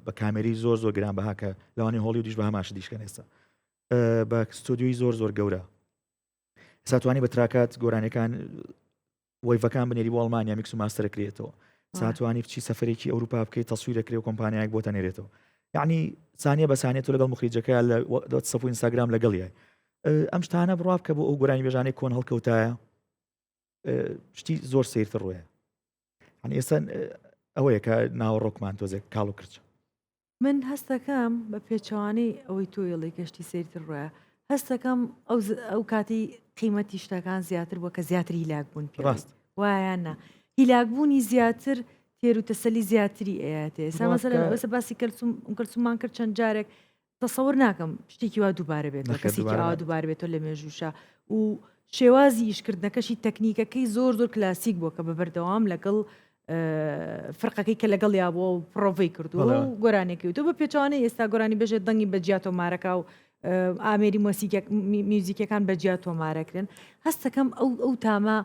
بە کامێری زۆر زۆر گران بەها کە لەوانی هۆڵیودیش بە هەماشە دیشکەن ئێستا بە ستۆدیۆی زۆر زۆر گەورە ساتوانی بە تراکات گۆرانەکان wave ەکان بنێری بۆ ئەڵمانیا mix و master کرێتەوە ساتوانی بچی سەفرێکی ئەوروپا بکەیت تەسویرەکرێ و کۆمپانیایەک بۆ تەنێرێتەوە یعنی سانیە بە سانیە تۆ لەگەڵ مخریجەکە لە واتسئەپ و ئینستاگرام لەگەڵ یای ئەم شتانە بڕوا بکە بۆ ئەو گۆرانی بێژانەی کۆن هەڵکەوتایە شتی زۆر سیرتر ڕۆیە یعنی ئێستا ئەوەیە کە ناوەڕۆکمان تۆزێک کاڵ و کرچە من هەستەکەم بە پێچەوانەی ئەوەی تۆ ئەڵێی کە شتی سەیرتر ڕۆیە هەستەکەم ئەو ئەو کاتی قیمەتی شتەکان زیاتر بووە کە زیاتر هیلاک بوون پێ ڕاست وایە نا هیلاک بوونی زیاتر تێر و تەسەلی زیاتری ئەیاتێ ئێستا مەسەلەن ئەوسە باسی کەلسوم کەلسوممان کرد چەند جارێک تەسەور ناکەم شتێکی وا دووبارە بێتەوە کەسێکی ئاوا دووبارە بێتەوە لە مێژووشا و شێوازی ئیشکردنەکەشی تەکنیکەکەی زۆر زۆر کلاسیک بووە کە بە بەردەوام لەگەڵ فرقەکەی کە لەگەڵ یا بووە و پرۆڤەی کردووە و گۆرانێکی وتووە بە پێچەوانەی ئێستا گۆرانی بێژێت دەنگی بە جیا تۆمارەکە و ئامێری مۆسیکێک میوزیکەکان بە جیا تۆمارەکرێن هەستەکەم ئەو ئەو تامە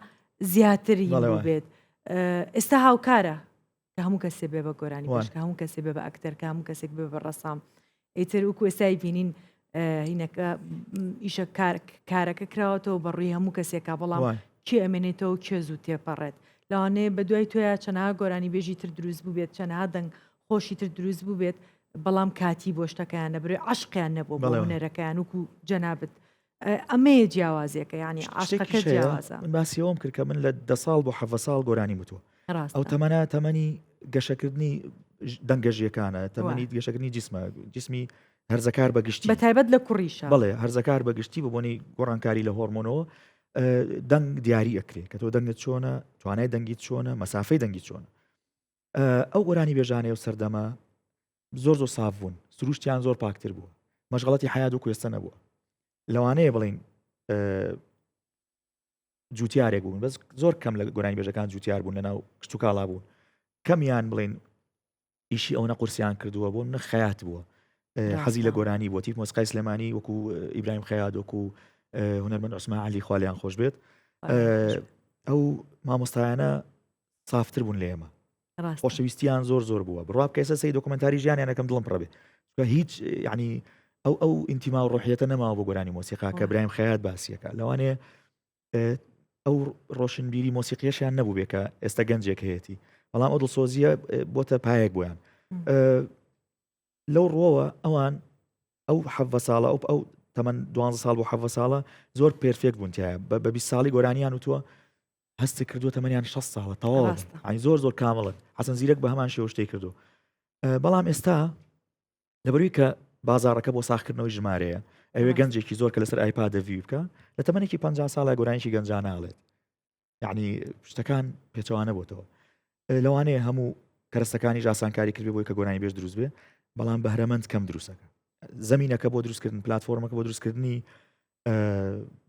زیاتری بێت ئێستا هاوکارە کە هەموو کەسێ بێ بە گۆرانی بێژ کە هەموو کەسێ بێ بە ئەکتەر کە هەموو کەسێک بێ بە ڕەسام ئیتر وەکو ئێستای بینین هینەکە ئیشە کارەکە کراوەتەوە بە ڕووی هەموو کەسێکا بەڵام کێ ئەمێنێتەوە کێ زوو تێپەڕێت لەوانەیە بە دوای تۆیا چەنەها گۆرانی بێژی تر دروست بوو بێت چەنەها دەنگ خۆشی تر دروست بوو بێت بەڵام کاتی بۆ شتەکەیان نەبرێ عشقیان نەبوو بۆ هونەرەکەیان وەکو جەنابت ئەمەیە جیاوازیەکە یانی عاشقەکە جیاوازە. من باسی ئەوەم کرد کە من لە دە ساڵ بۆ حەڤە ساڵ گۆرانیم وتووە ئەو تەمەنە تەمەنی گەشەکردنی دەنگەژیەکانە تەمەنی گەشەکردنی جسمە جسمی هەرزەکار بە گشتی بە تایبەت لە کوڕیشە بەڵێ هەرزەکار بە گشتی بە بۆنی گۆڕانکاری لە هۆرمۆنەوە دەنگ دیاری ئەکرێ کە تۆ دەنگت چۆنە توانای دەنگی چۆنە مەسافەی دەنگی چۆنە ئەو گۆرانی بێژانەیە و سەردەمە زۆر زۆر ساف بوون سروشتیان زۆر پاکتر بووە مەشغڵەتی حیات و کوێستە نەبووە لەوانەیە بڵین جوتیارێک بوون بەس زۆر کەم لە گۆرانی بێژەکان جوتیار بوون لەناو کشتتوکاڵا بوون کەمیان بڵین ئیشی ئەوە قورسیان کردووە بۆ منە خەیات بووە حەزی لە گۆرانی بۆ تیپ مۆسیقای سلێمانی وەکو ئیبراهیم خەیات وەکو هونەرمەند عوسمان علی خوالیان خۆش بێت ئەو مامۆستایانە سافتر بوون لە ئێمە خۆشەویستیان زۆر زۆر بووە بڕوا بکە ئێستا سەی دۆکمنتاری ژیانیان ئەکەم دڵم پڕە بێ هیچ یعنی ئەو ئەو ئینتیما و ڕۆحیەتە نەماوە بۆ گۆرانی مۆسیقا کە برایم خەیات باسیەکە لەوانەیە ئەو ڕۆشنبیری مۆسیقیەشیان نەبوو بێ کە ئێستا گەنجێک هەیەی بەڵام ئەو دڵسۆزیە بۆتە پایەک بۆیان لەو ڕوەوە ئەوان ئەو حەڤە ساڵە ئەو ئەو تەمەن دوانزە ساڵ بۆ حەڤە ساڵە زۆر perfect بوون تایە بە 20 ساڵی گۆرانیان وتووە هەستی کردووە تەمەنیان 6 ساڵە تەواو ئەی زۆر زۆر کامڵن حەسەن زیرەک بە هەمان شێوە شتێک کردو بەڵام ئێستا لەبەروی کە بازارەکە بۆ ساخکردنەوەی ژمارەیە ئەوێ گەنجێکی زۆر کە لەسەر ئایپاد view بکە لە تەمەنێکی 50 ساڵە گۆرانیی گەنجاناڵێت یعنی شتەکان پێچەوانە بۆتەوە لەوانەیە هەموو کەرەستەکانی ئاسانکاری کردێ بۆی کە گۆرانی بێژ دروست بێ بەڵام بەهرەمەند کەم دروستەکە زمینەکە بۆ دروستکردن پلتفۆرمەکە بۆ دروستکردنی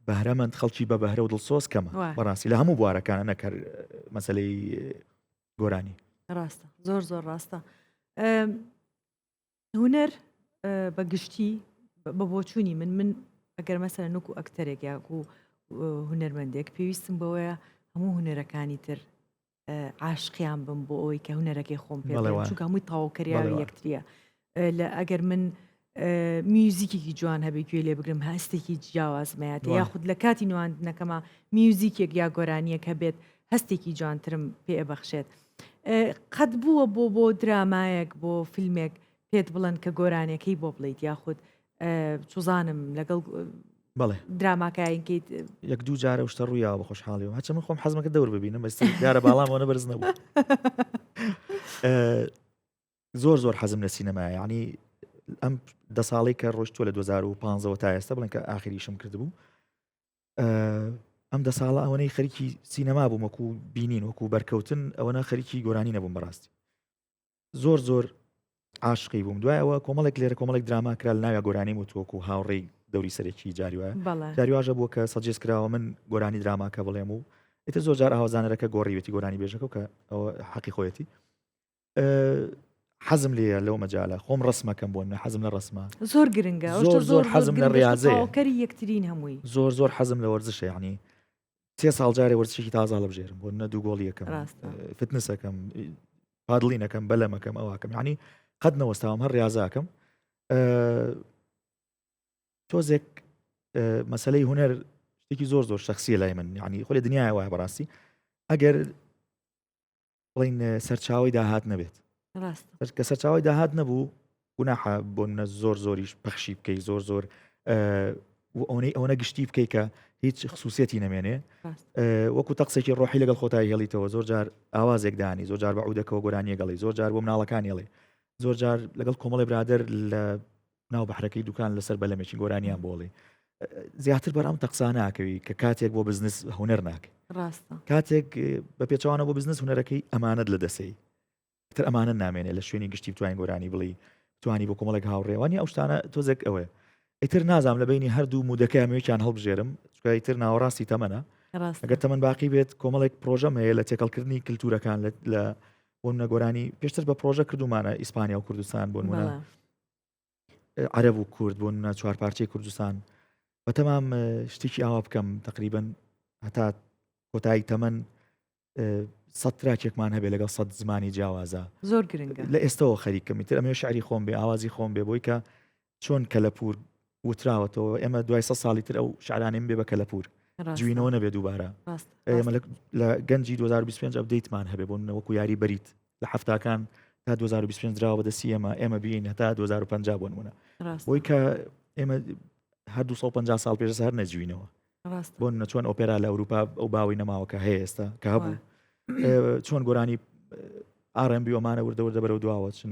بەهرەمەند خەڵکی بە بەهرە و دڵسۆز کەمە بەڕاستی لە هەموو بوارەکانە نەکەر مەسلەی گۆرانی ڕاستە زۆر زۆر ڕاستە هونەر بە گشتی بە بۆچوونی من من ئەگەر مەسەلەن وەکو ئەکتەرێک یاکو هونەرمەندێک پێویستم بەوەیە هەموو هونەرەکانی تر عاشقیان بم بۆ ئەوەی کە هونەرەکەی خۆم پێ چونکە هەمووی تەواوکەریاوی یەکتریە لە ئەگەر من میوزیکێکی جوان هەبێ گوێ لێ بگرم هەستێکی جیاوازمەیەتە یاخود لە کاتی نواندنەکەمە میوزیکێک یا گۆرانیەک هەبێت هەستێکی جوانترم پێ ئەبەخشێت قەت بووە بۆ بۆ درامایەک بۆ فیلمێک پێت بڵێن کە گۆرانیەکەی بۆ بڵیت یاخود چوزانم لەگەڵ بەڵێ دراماکەینکەیت یەک دوو جارە شتە ڕوویاوە بە خۆشحاڵی و هەچە من خۆم حەزمەکە دەور ببینم بەس دیارە باڵامەوە بەرز نەبوو زۆر زۆر حەزم لە سینەمایە یعنی ئەم دە ساڵی کە ڕۆشتووە لە 2015ەوە تا ئێستا بڵێن کە ئاخریشم کردبوو ئەم دە ساڵە ئەوەنەی خەریکی سینەما بووم وەکو بینین وەکو بەرکەوتن ئەوەنە خەریکی گۆرانی نەبووم بەڕاستی زۆر زۆر عاشقی بووم دوای ئەوە کۆمەڵێک لێرە کۆمەڵێک دراما کرا لە ناویا گۆرانی وتوەکو هاوڕێی دەوری سەرەکی جاری وایە جاری واژە بووە کە suggest کراوە من گۆرانی دراماکە بڵێم و ئیتر زۆر جار ئاوازانەرەکە گۆڕیوێتی گۆرانی بێژەکە کە ئەوە حەقی خۆیەتی. حەزم لێیە لەو مەجالە خۆم ڕسمەکەم بۆ منە حەزم لە ڕسمە زۆر گرنگە زۆر زۆر حەزم لە ڕاضەیە کەری یەکترین هەمووی زۆر زۆر حەزم لە وەرزشە یعنی سێ ساڵ جارێ وەرزشێکی تازە هەڵبژێرم بۆ نە دوو گۆڵی یەکەم فتنسەکەم پادڵینەکەم بەلەمەکەم ئەوواکەم یعنی قەت نەوەستاوم هەر ڕاضاکەم تۆزێک مەسلەی هوەر شتێکی زۆر زۆر شخصیە لای من یعنی خۆ لە دنیای وایە بەڕاستی ئەگەر بڵین سەرچاوی داهات نەبێت کە سەرچاوی داهات نەبوو گوناحە بۆ منە زۆر زۆریش پەخشی بکەی زۆر زۆر ئەوەی ئەوەنە گشتی بکەی کە هیچ خصوصیەتی نەمێنێ وەکو تەقسێکی ڕۆحی لەگەڵ خۆتای هێڵیتەوە زۆر جار ئاوازێک دانی زۆر جار بە عودەکەەوە گۆرانیەگەڵی زۆر جار بۆ مناڵەکانی هێڵی زۆر جار لەگەڵ کۆمەڵی برادر لە ناو بەحرەکەی دوکان لەسەر بەلەمێکی گۆرانیان بۆڵی زیاتر بەر ئەم تەقسا ناکەوی کە کاتێک بۆ بزنس هوەر ناکەی ڕاستە کاتێک بە پێچوانە بۆ بزنس هوەرەکەی ئەمانەت لە دەسەی تر ئەمانە نامێنێ لە شوێنی گشتی بتوانین گۆرانی بڵی توانی بۆ کۆمەڵێک هاوڕێوانی ئەو شتانە تۆزێک ئەوەیە ئیتر نازانم لە بینی هەردوو مودەکە ئەمەیان هەڵبژێرم چونکە ئیتر ناوەڕاستی تەمەنە ئەگەر تەمەن باقی بێت کۆمەڵێک پرۆژەم هەیە لە تێکەڵکردنی کللتورەکان لە بۆ منە گۆرانی پێشتر بە پرۆژە کردومانە ئیسپانیا و کوردستان بۆ نمونە عەرەب و کورد بۆ نمونە چوار پارچەی کوردستان بەتەمام شتێکی ئاوا بکەم تقریبن هەتا کۆتایی تەمەن سە تراکێکمان هەبێ لەگەڵ سە زمانی جیاوازە زۆر گرنگە لە ئێستەوە خەریکم ئیتر ئەمێ شعری خۆم بێ ئاوازی خۆم بێ بۆی کە چۆن کەلەپوور وتراوەتەوە ئێمە دوای سە ساڵی تر ئەو شعرانیم بێ بە کەلەپوور جوینەوە نەبێ دووبارە ئێمە لە گەنجی 2025 ئەبدەیتمان هەبێ بۆ وەکو یاری بەریت لە هەفتاکان تا 2025 دراوە بەدەستی ئێمە ئێمە بین هەتا 2050 بۆ نمونە بۆی کە ئێمە هەر 250 ساڵ پێش هەر نەجوینەوە بۆ نمونە چۆن ئۆپێرا لە ئەوروپا ئەو باوی نەماوە کە هەیە ئێستا کە هەبوو چۆن گۆرانی ئارم ئەمانە وردە وردە بەرەو دواوە چن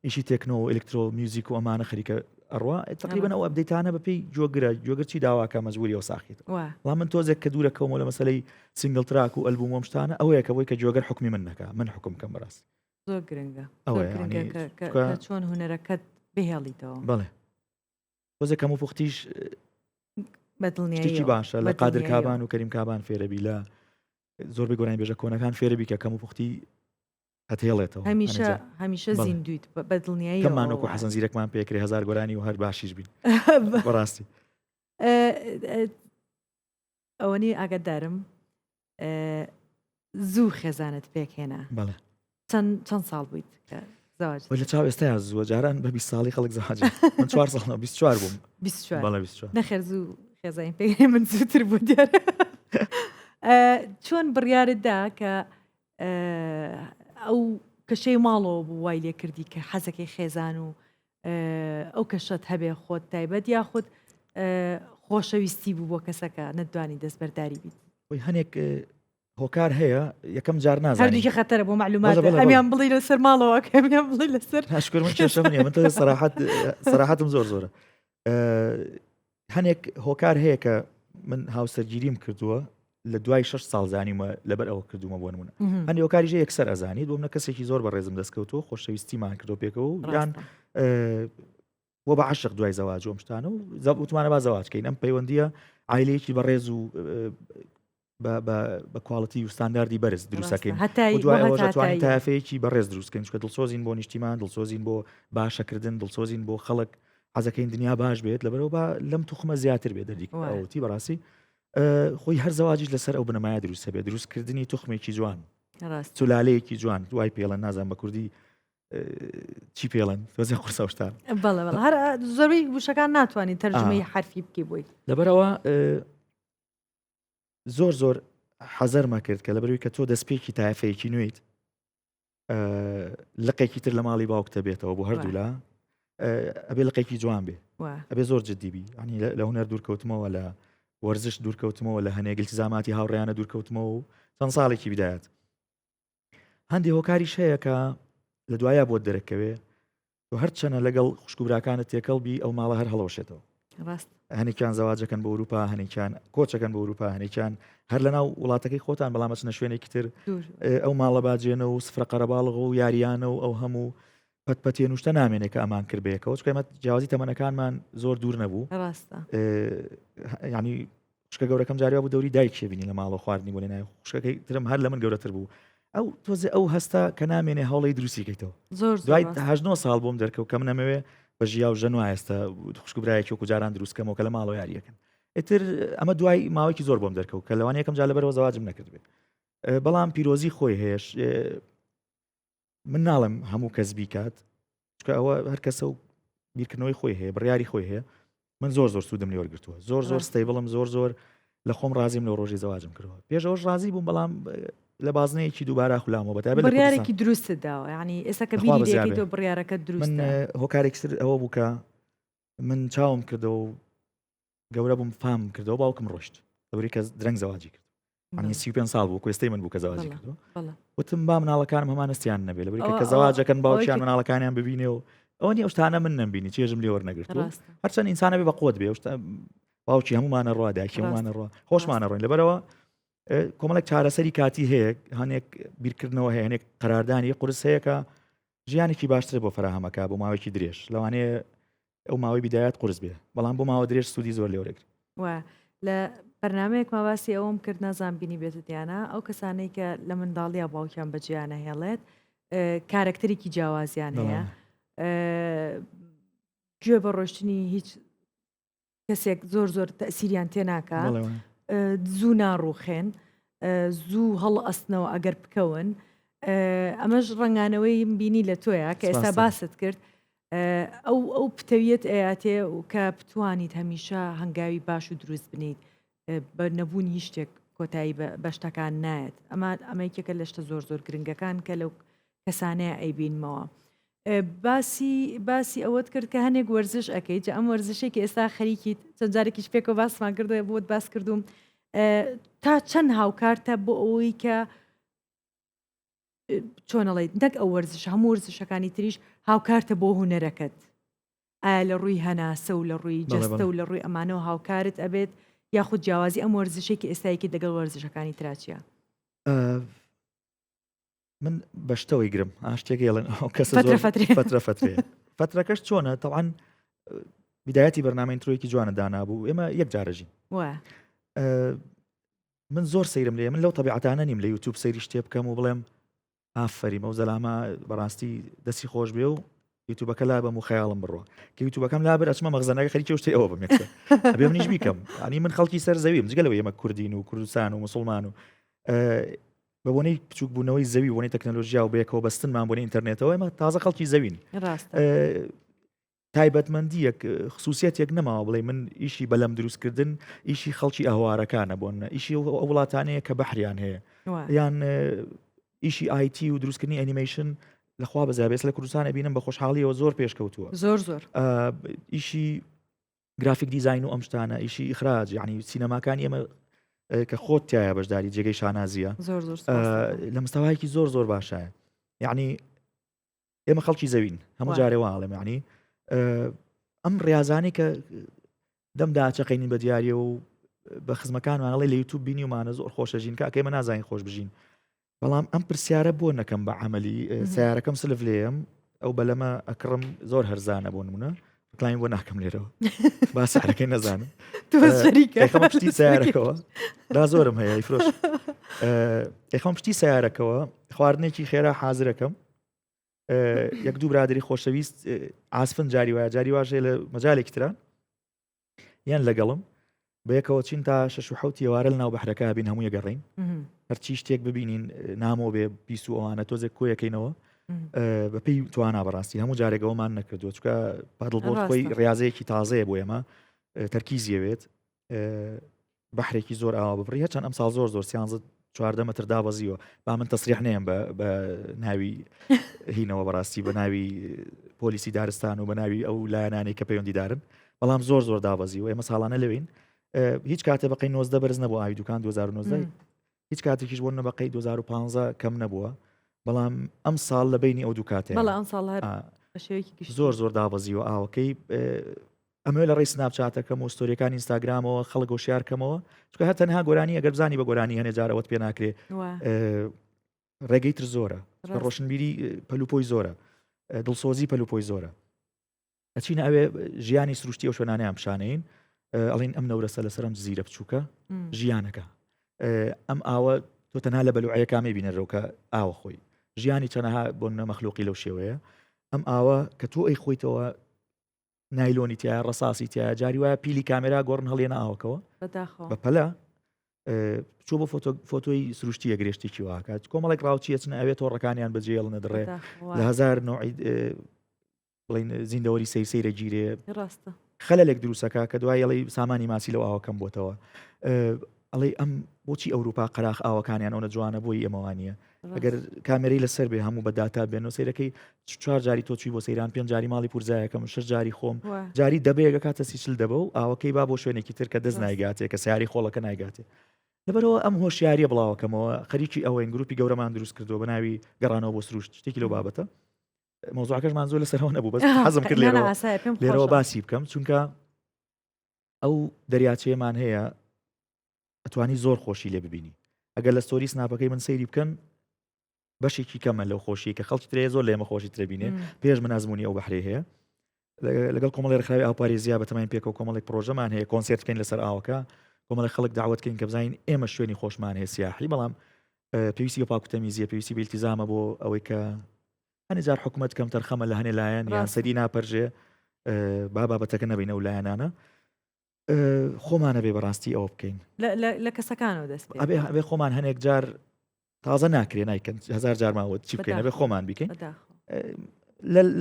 ئیشی تێکنۆ و ئەلکترۆ میوزیک و ئەمانە خەریکە ئەڕوا تقریبا ئەو update انە بەپی جۆگرە جۆگر چی داواکە مەجبوری ئەو ساخیت وڵام من تۆزێک کە دوورە کەومەوە لە مەسلەی single track و ئەلبوم وەم شتانە ئەوەیە کە بۆی کە جۆگەر حکمی من نەکا من حکم کەم بەڕاست زۆر گرنگە ئەوە گرنگە چۆن هونەرەکەت بهێڵیتەوە بەڵێ تۆزێک کەم و پوختیش بەدڵنیایی باشە لە قادر کابان و کەریم کابان فێرەبی لە زۆربەی گۆرانی بێژە کۆنەکان فێرەبی کە کەم و پوختی ئەتهێڵێتەوە هەمیشە هەمیشە زیندویت بە دڵنیایی کەمان وەکو حەسەن زیرەکمان پێکرێ هەزار گۆرانی و هەر باشیش بین بەڕاستی ئەوەنی ئاگادارم زوو خێزانت پێکهێنا بەڵێ چەند چەند ساڵ بوویت کە زەواج لە چاو ئێستا زووە جاران بە 20 ساڵی خەڵک زەواج من 4 ساڵ 24 بووم 24 بەڵێ 24 نەخێر زوو خێزانی پێ من زووتر بوو دیارە چۆن بڕیارت دا کە ئەو کەشەی ماڵەوە بوو وای لێ کردی کە حەزەکەی خێزان و ئەو کەشەت هەبێ خۆت تایبەت یاخود خۆشەویستی بوو بۆ کەسەکە نەتوانی دەستبەرداری بیت خۆی هەنێک هۆکار هەیە یەکەم جار نازانێت هەردووکی خەتەرە بۆ معلومات ئەمیان بڵی لەسەر ماڵەوە کەمیان بڵی لەسەر ناشکر من کێشەم نییە من تۆ سەراحەت سەراحەتم زۆر زۆرە هەنێک هۆکار هەیە کە من هاوسەرگیریم کردووە لە دوای 6 ساڵ زانیمە لەبەر ئەوە کردومە بۆ نمونە هەندی هۆکاریژە یەکسەر ئەزانیت بۆ منە کەسێکی زۆر بە ڕێزم دەستکەوتووە خۆشەویستیمان کردو پێکەوە و یان بۆ بە عشق دوای زەواج و شتانە و وتمانە با زەواجکەین ئەم پەیوەندیە عیلەیەکی بەڕێز و بە quality و ستانداردی بەرز دروستەکەین دوای ئەوەش ئەتوانین تایفەیەکی بەڕێز دروستکەین چونکە دڵسۆزین بۆ نیشتیمان دڵسۆزین بۆ باشەکردن دڵسۆزین بۆ خەڵک حەزەکەین دنیا باش بێت لەبەرەوە با لەم توخمە زیاتر بێت دەردی ئەوتی بەڕاستی خۆی هەر زەواجیش لەسەر ئەو بنەمایە دروستە بێت دروستکردنی توخمێکی جوان سولالەیەکی جوان دوای پێڵەن نازان بە کوردی چی پێڵەن تۆزێ قورسە شتان بەڵێ بەڵێ هەر زۆربەی وشەکان ناتوانانی تەرجمەی حرفی بکەی بۆی لەبەرەوە زۆر زۆر حەزەرمە کرد کە لەبەروی کە تۆ دەستپێکی تایفەیەکی نوێیت لقێکی تر لە ماڵی باوکتە بێتەوە بۆ هەردوولا ئەبێ لقێکی جوان بێ ئەبێ زۆر جددی بی ینی لە هوەر دوورکەوتمەوە لە وەرزش دوورکەوتمەوە لە هەنێک التزاماتی هاوڕیانە دوورکەوتمەوە و چەند ساڵێکی بدایەت هەندێک هۆکاریش هەیە کە لە دوایە بۆت دەرەکەوێ تۆ هەرچەنە لەگەڵ خوشک و براکانت تێکەڵ بی ئەو ماڵە هەر هەڵەوەشێتەوە. ڕاست. هەنێکیان زەواجەکەن بۆ ئەوروپا هەنێکیان کۆچەکەن بۆ ئەوروپا هەنێکیان هەر لەناو وڵاتەکەی خۆتان بەڵام ئەچنە شوێنێکی تر ئەو ماڵە باجێنە و سفرە قەرەباڵغ و یاریانە و ئەو هەموو پەتپەتێن و شتە نامێنێ کە ئەمان کرد بەیەکەوە چونکە ئێمە جیاوازی تەمەنەکانمان زۆر دوور نەبوو ڕاستە ینی خوشکە گەورەکەم جاری وا بوو دەوری دایکێ بینی لە ماڵەوە خواردنی بۆ لێنایە خوشکەکەی ترم هەر لە من گەورەتر بوو. ئەو تۆزێ ئەو هەستە کە نامێنێ هەوڵی دروستی کەیتەوە زۆر دوای هەنۆ ساڵ بۆم دەرکەوت کە منەمەوێ بە ژیا و ژەن ئێستا خوشک و برایەکی وەکو جاران دروستکەمەوە کە لە ماڵەوە یاریەکەن ئیتر ئەمە دوای ماوەیەکی زۆر بۆم دەرکەوت کە لەوان یەکەم جار لەبەرەوە زەواجم نەکرد بێ بەڵام پیرۆزی خۆی هەیە من ناڵم هەموو کەس بیکات چکە ئەوە هەر کەسە و بیرکردنەوەی خۆی هەیە بڕیاری خۆی هەیە من زۆر زۆر سوودم لێ وەرگتووە زۆر زۆر stable م زۆر زۆر لە خۆم ڕازیم لەو ڕۆژی زەواجم کردەوە پێشەوەش ڕازی بووم بەڵام لە بازنەیەکی دووبارە خولامەوە بە تایبەت بڕیارێکی دروستت داوە یعنی ئێستا کە بیری لێکەیتەوە بڕیارەکە دروستە من هۆکارێکی تر ئەوە بوو کە من چاوم کردەوە و گەورە بووم فام کردەوە باوکم ڕۆشت لەبەری کە درەنگ زەواجی کرد عنی 35 ساڵ بوو کوێستەی من بوو کە زەواجی کردو وتم با مناڵەکانم هەمان هەستیان نەبێ لەبەری کە زەواجەکەن باوکیان مناڵەکانیان ببینێ و ئەوە نیە ئەو شتانە من نەمبینی چێژم لێ وەرنەگرتووە هەرچەند ئینسانە بێ بە قوت بێ باوکی هەمومانە ڕوا دایکی هەمومانە ڕوا خۆشمانە ڕۆین لەبەرەوە کۆمەڵێک چارەسەری کاتی هەیە هەنێک بیرکردنەوە هەیە هەنێک قەراردانی قورس هەیە کە ژیانێکی باشتر بۆ فراهەمەکە بۆ ماوەیەکی درێژ لەوانەیە ئەو ماوەی بیدایەت قورس بێ بەڵام بۆ ماوە درێژ سوودی زۆر لێوەرەگری و لە بەرنمەیەکما باسی ئەوەم کرد نازان بینی بێتت یانە ئەو کەسانەی کە لە منداڵیا باوکیان بەجیانە هێڵێت کارەکتەرێکی جیاوازیان هەیە گوێ بە ڕۆشتنی هیچ کەسێک زۆر زۆر تەسیریان تێناکە زوو ناڕوخێن زوو هەڵ ئەستنەوە ئەگەر بکەون ئەمەش ڕەنگانەوەی بینی لە تۆیە کە ئێستا باست کرد ئەو ئەو پتەویەت ئەیاتێ و کە بتوانیت هەمیشە هەنگاوی باش و دروست بنیت بە نەبوونی هیچ شتێک کۆتایی بە شتەکان نایەت ئەمە ئەمە یەکێکە لە شتە زۆر زۆر گرنگەکان کە لەو کەسانەیە ئەیبینمەوە باسی باسی ئەوەت کرد کە هەنێک وەرزش ئەەکەیت جا ئەم وەرزشێکی ئێستا خەریکیت چەند جارێکیش پێکەوە باسمان کردو بۆت باس کردوم تا چەند هاوکارتە بۆ ئەوەی کە چۆنەڵیت نەک ئەو وەرزش هەموو وەرزشەکانی تریش هاوکارتە بۆ هوەرەکەت ئایا لە ڕووی هەناسە و لە ڕووی جەستە و لە ڕووی ئەمانەوە هاوکارت ئەبێت یاخود جیاوازی ئەم وەرزشەی کە ئێستا یەکێت لەگەڵ وەرزشەکانی ترا چییە؟ من بە شتەوەی گرم ئاشتێک ێڵن ئەو کەسە فترە فترێ فترەکەش چۆنە تەوان بدایەتی بەرنامە intro یەکی جوانە دانابوو ئێمە یەک جارەژین من زۆر سەیرم لێ من لەو تەبیعەتانە نیم لە یوتوب سەیری شتێ بکەم و بڵێم ئافەریم ئەو زەلامە بەڕاستی دەستی خۆش بێ و یوتوبەکە لا بەم و خەیاڵم بڕوە کە یوتوبەکەم لا بر ئەچمە مەخزەنەکە خەریکی شتێ ئەوە بم یەکسەر ئەبێ منیش بیکەم ینی من خەڵکی سەر زەویم جگە لەوەی ئێمە کوردین و کوردستان و مسلمان و بە بۆنەی بچوک بوونەوەی زەوی بۆنەی تەکنەلۆژیا و بەیەکەوە بەستنمان بۆنی ئینتەرنێتەوە ئێمە تازە خەڵکی زەوین ڕاستە تایبەتمەندیەک خصوصیەتێک نەماوە بڵێ من ئیشی بەلەم دروستکردن ئیشی خەڵکی ئەهوارەکانە بۆن ئیشی ئەو وڵاتانەیە کە بەحریان هەیە یان ئیشی IT و دروستکردنی ئەنیمەیشن لەخوا بەزابێت لە کوردستان بینم بە خۆشحاڵیەوە زۆر پێشکەوتووە زۆر زۆر ئیشی graphic design و ئەم شتانە ئیشی ئیخراج یعنی سینەماکانی ئێمە کە خۆت تایە بەشداری جێگەی شانازیە زۆر زۆر لە مستەوایەکی زۆر زۆر باشە یعنی ئێمە خەڵکی زەوین هەموو جارێ واڵێم ینی ئەم ڕاضانی کە دەم داچەقینین بە دیاریە و بە خزمەکانمانڵێ لە یوتوب بینیمانە زۆر خۆشە ژین کاکە ئێمە نازانین خۆش بژین بەڵام ئەم پرسیارە بۆ نەکەم بە عملی سیارەکەم سلف لێم ئەو بەلەمە ئەکڕم زۆر هەرزانە بۆ نمونە ڕکلامی بۆ ناکەم لێرەوە با سعرەکەی نەزانم پشتی سیارەکەەوە دا زۆرم هەیە فرۆش ئەخەم پشتی سیارەکەەوە خواردنێکی خێرا حازرەکەم یەک دوو برادری خۆشەویست ئاسفن جاری وایە جاری واژێ لە مەجالێکی تران یان لەگەڵم بەیەکەوە چین تا شش و حوتی ئێوارە لە ناو بەحرەکە بین هەموو یەگەڕین هەرچی شتێک ببینین نامۆ بێ پیس و ئەوانە تۆزێک کۆیەکەینەوە بەپی توانا بەڕاستی هەموو جارێکەوەمان نەکردووە چکە paddle بۆ خۆی ڕاضەیەکی تازەیە بۆ ئێمە تەرکیزیەوێت بەحرێکی زۆر ئاوا ببڕی هەرچەند ئەم ساڵ زۆر زۆر سیانزە چواردە مەتر دابەزیوە با من تەسریح نەیەم بە ناوی هینەوە بەڕاستی بە ناوی پۆلیسی دارستان و بە ناوی ئەو لایەنانەی کە پەیوەندیدارن بەڵام زۆر زۆر دابەزیوە ئێمە ساڵانە لەوین هیچ کاتێ بەقەی 19 بەرز نەبوو ئاوی دوکان 2019 هیچ کاتێکیش بۆ نەبەقەی 2015 کەم نەبووە بەڵام ئەم ساڵ لە بینی ئەو دوو کاتێ بەڵام ئەم ساڵ هەر زۆر زۆر دابەزیوە ئاوەکەی ئەمەوێ لە ڕێی سناپچاتەکەم و ستۆریەکانی ئینستاگرامەوە خەڵک هۆشیار کەمەوە چونکە هەر تەنها گۆرانی ئەگەر بزانی بە گۆرانی هەنێ جار ئەوەت پێ ناکرێ ڕێگەی تر زۆرە ڕۆشنبیری پەلوپۆی زۆرە دڵسۆزی پەلوپۆی زۆرە ئەچینە ئەوێ ژیانی سروشتی ئەو شوێنانیان پیشانەین ئەڵین ئەم نەورەسە لەسەرم جززیرە بچووکە ژیانەکە ئەم ئاوە تۆ تەنها لە بەلوعەیەکا مەیبینەرەوە کە ئاوە خۆی ژیانی چەنەها بۆ نمونە مەخلوقی لەو شێوەیە ئەم ئاوە کە تۆ ئەی خۆیتەوە نایلۆنی تایە ڕەساسی تایە جاری وایە پیلی کامێرا گۆڕن هەڵێنە ئاوەکەوە بە پەلە چۆ بۆ فۆتۆی سروشتیە گرێشتێکی واکات کۆمەڵێک ڕاوچیە چنە ئەوێ تۆڕەکانیان بەجێڵنە دڕێ لە هزار نوعی بڵین زیندەوەری سەیر سەیرە گیرێ ڕاستە خەلەلێک دروستەکە کە دوای ئەڵێی سامانی ماسی لەو ئاوە کەم بۆتەوە ئەڵێ ئەم بۆچی ئەوروپا قەراخ ئاوەکانیان ئەوە جوانە بۆی ئێمەوانە ئەگەر کامێرەی لەسەر بێ هەموو بە داتا بێن و سیرەکەی چوار جاری تۆ چوی بۆ سەیران پێنج جاری ماڵی پورزایەکەم شش جاری خۆم جاری دەبەیەکە کاتە سیچل دەبە و ئاوەکەی با بۆ شوێنێکی تر کە دەست نایگاتێ کە سیاری خۆڵەکە نایگاتێ لەبەرەوە ئەم هۆشیاریە بڵاوەکەمەوە خەریکی ئەوەین گروپی گەورەمان دروست کردووە بە ناوی گەڕانەوە بۆ سروشت شتێکی لەو بابەتە مەوزوعەکەشمان زۆر لەسەرەوە نەبوو بەس حەزم کرد لێرەوە لێرەوە باسی بکەم چونکە ئەو دەریاچەیەمان هەیە ئەتوانی زۆر خۆشی لێ ببینی ئەگەر لە story سناپەکەی من سەیری بکەن بەشێکی کەمە لەو خۆشی کە خەڵکی ترێ زۆر لێمە خۆشی تربینێ پێش من ئەزمموی ئەو بەحری هەیە لەگەڵ کۆمەڵی ڕێکخراوی ئاوپارێزیا بەتەماین پێکەوە کۆمەڵێک پرۆژەمان هەیە کۆنسێرت بکەین لەسەر ئاوەکە کۆمەڵی خەڵک داوەتکەین کە بزانین ئێمە شوێنی خۆشمان هەیە سیاحی بەڵام پێویستی بە پاکوتەمیزیە پێویستی بە ئیلتیزامە بۆ ئەوەی کە هەنێ جار حکوومەت کەم تەرخەمە لە هەنێ لایەن یان سەری ناپەرژێ با بابەتەکە نەبین ئەو لایەنانە خۆمانە بێ بەڕاستی ئەوە بکەین لە کەسەکانەوە دەست ئەبێ ئەبێ خۆمان هەنێک جار تازە ناکرێ نایکەن هزار جارماوە چی بکەین ئەبێ خۆمان بیکەین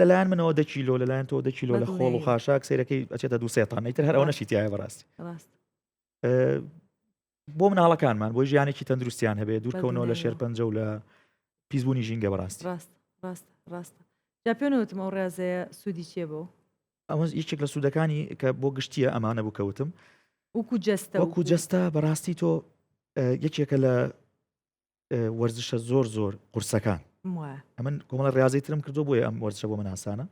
لەلایەن منەوە دە کیلۆ لەلایەن تۆ دە کیلۆ لە خۆڵ و خاشاک سیرەکەی ئەچێتە دو سێتان ئیتر هەر ئەوە نەشی تایە بەڕاستی ڕاست بۆ مناڵەکانمان بۆی ژیانێکی تەندروستیان هەبێ دوورکەونەوە لە شێرپەنجە و لە پیسبوونی ژینگە بەڕاستی ڕاست ڕاست ڕاستە جا پێ نوتم ئەو ڕازەیە سوودی چیە بۆ ئەوە یەکێک لە سوودەکانی کە بۆ گشتیە ئەمانە بوو کەوتم وەکو جەستە وەکو جەستە بەڕاستی تۆ یەکێکە لە وەرزشە زۆر زۆر قورسەکان ئەمن کۆمەڵە ڕاضی ترم کردو بۆیە ئەم وەرزشە بۆ من ئاسانە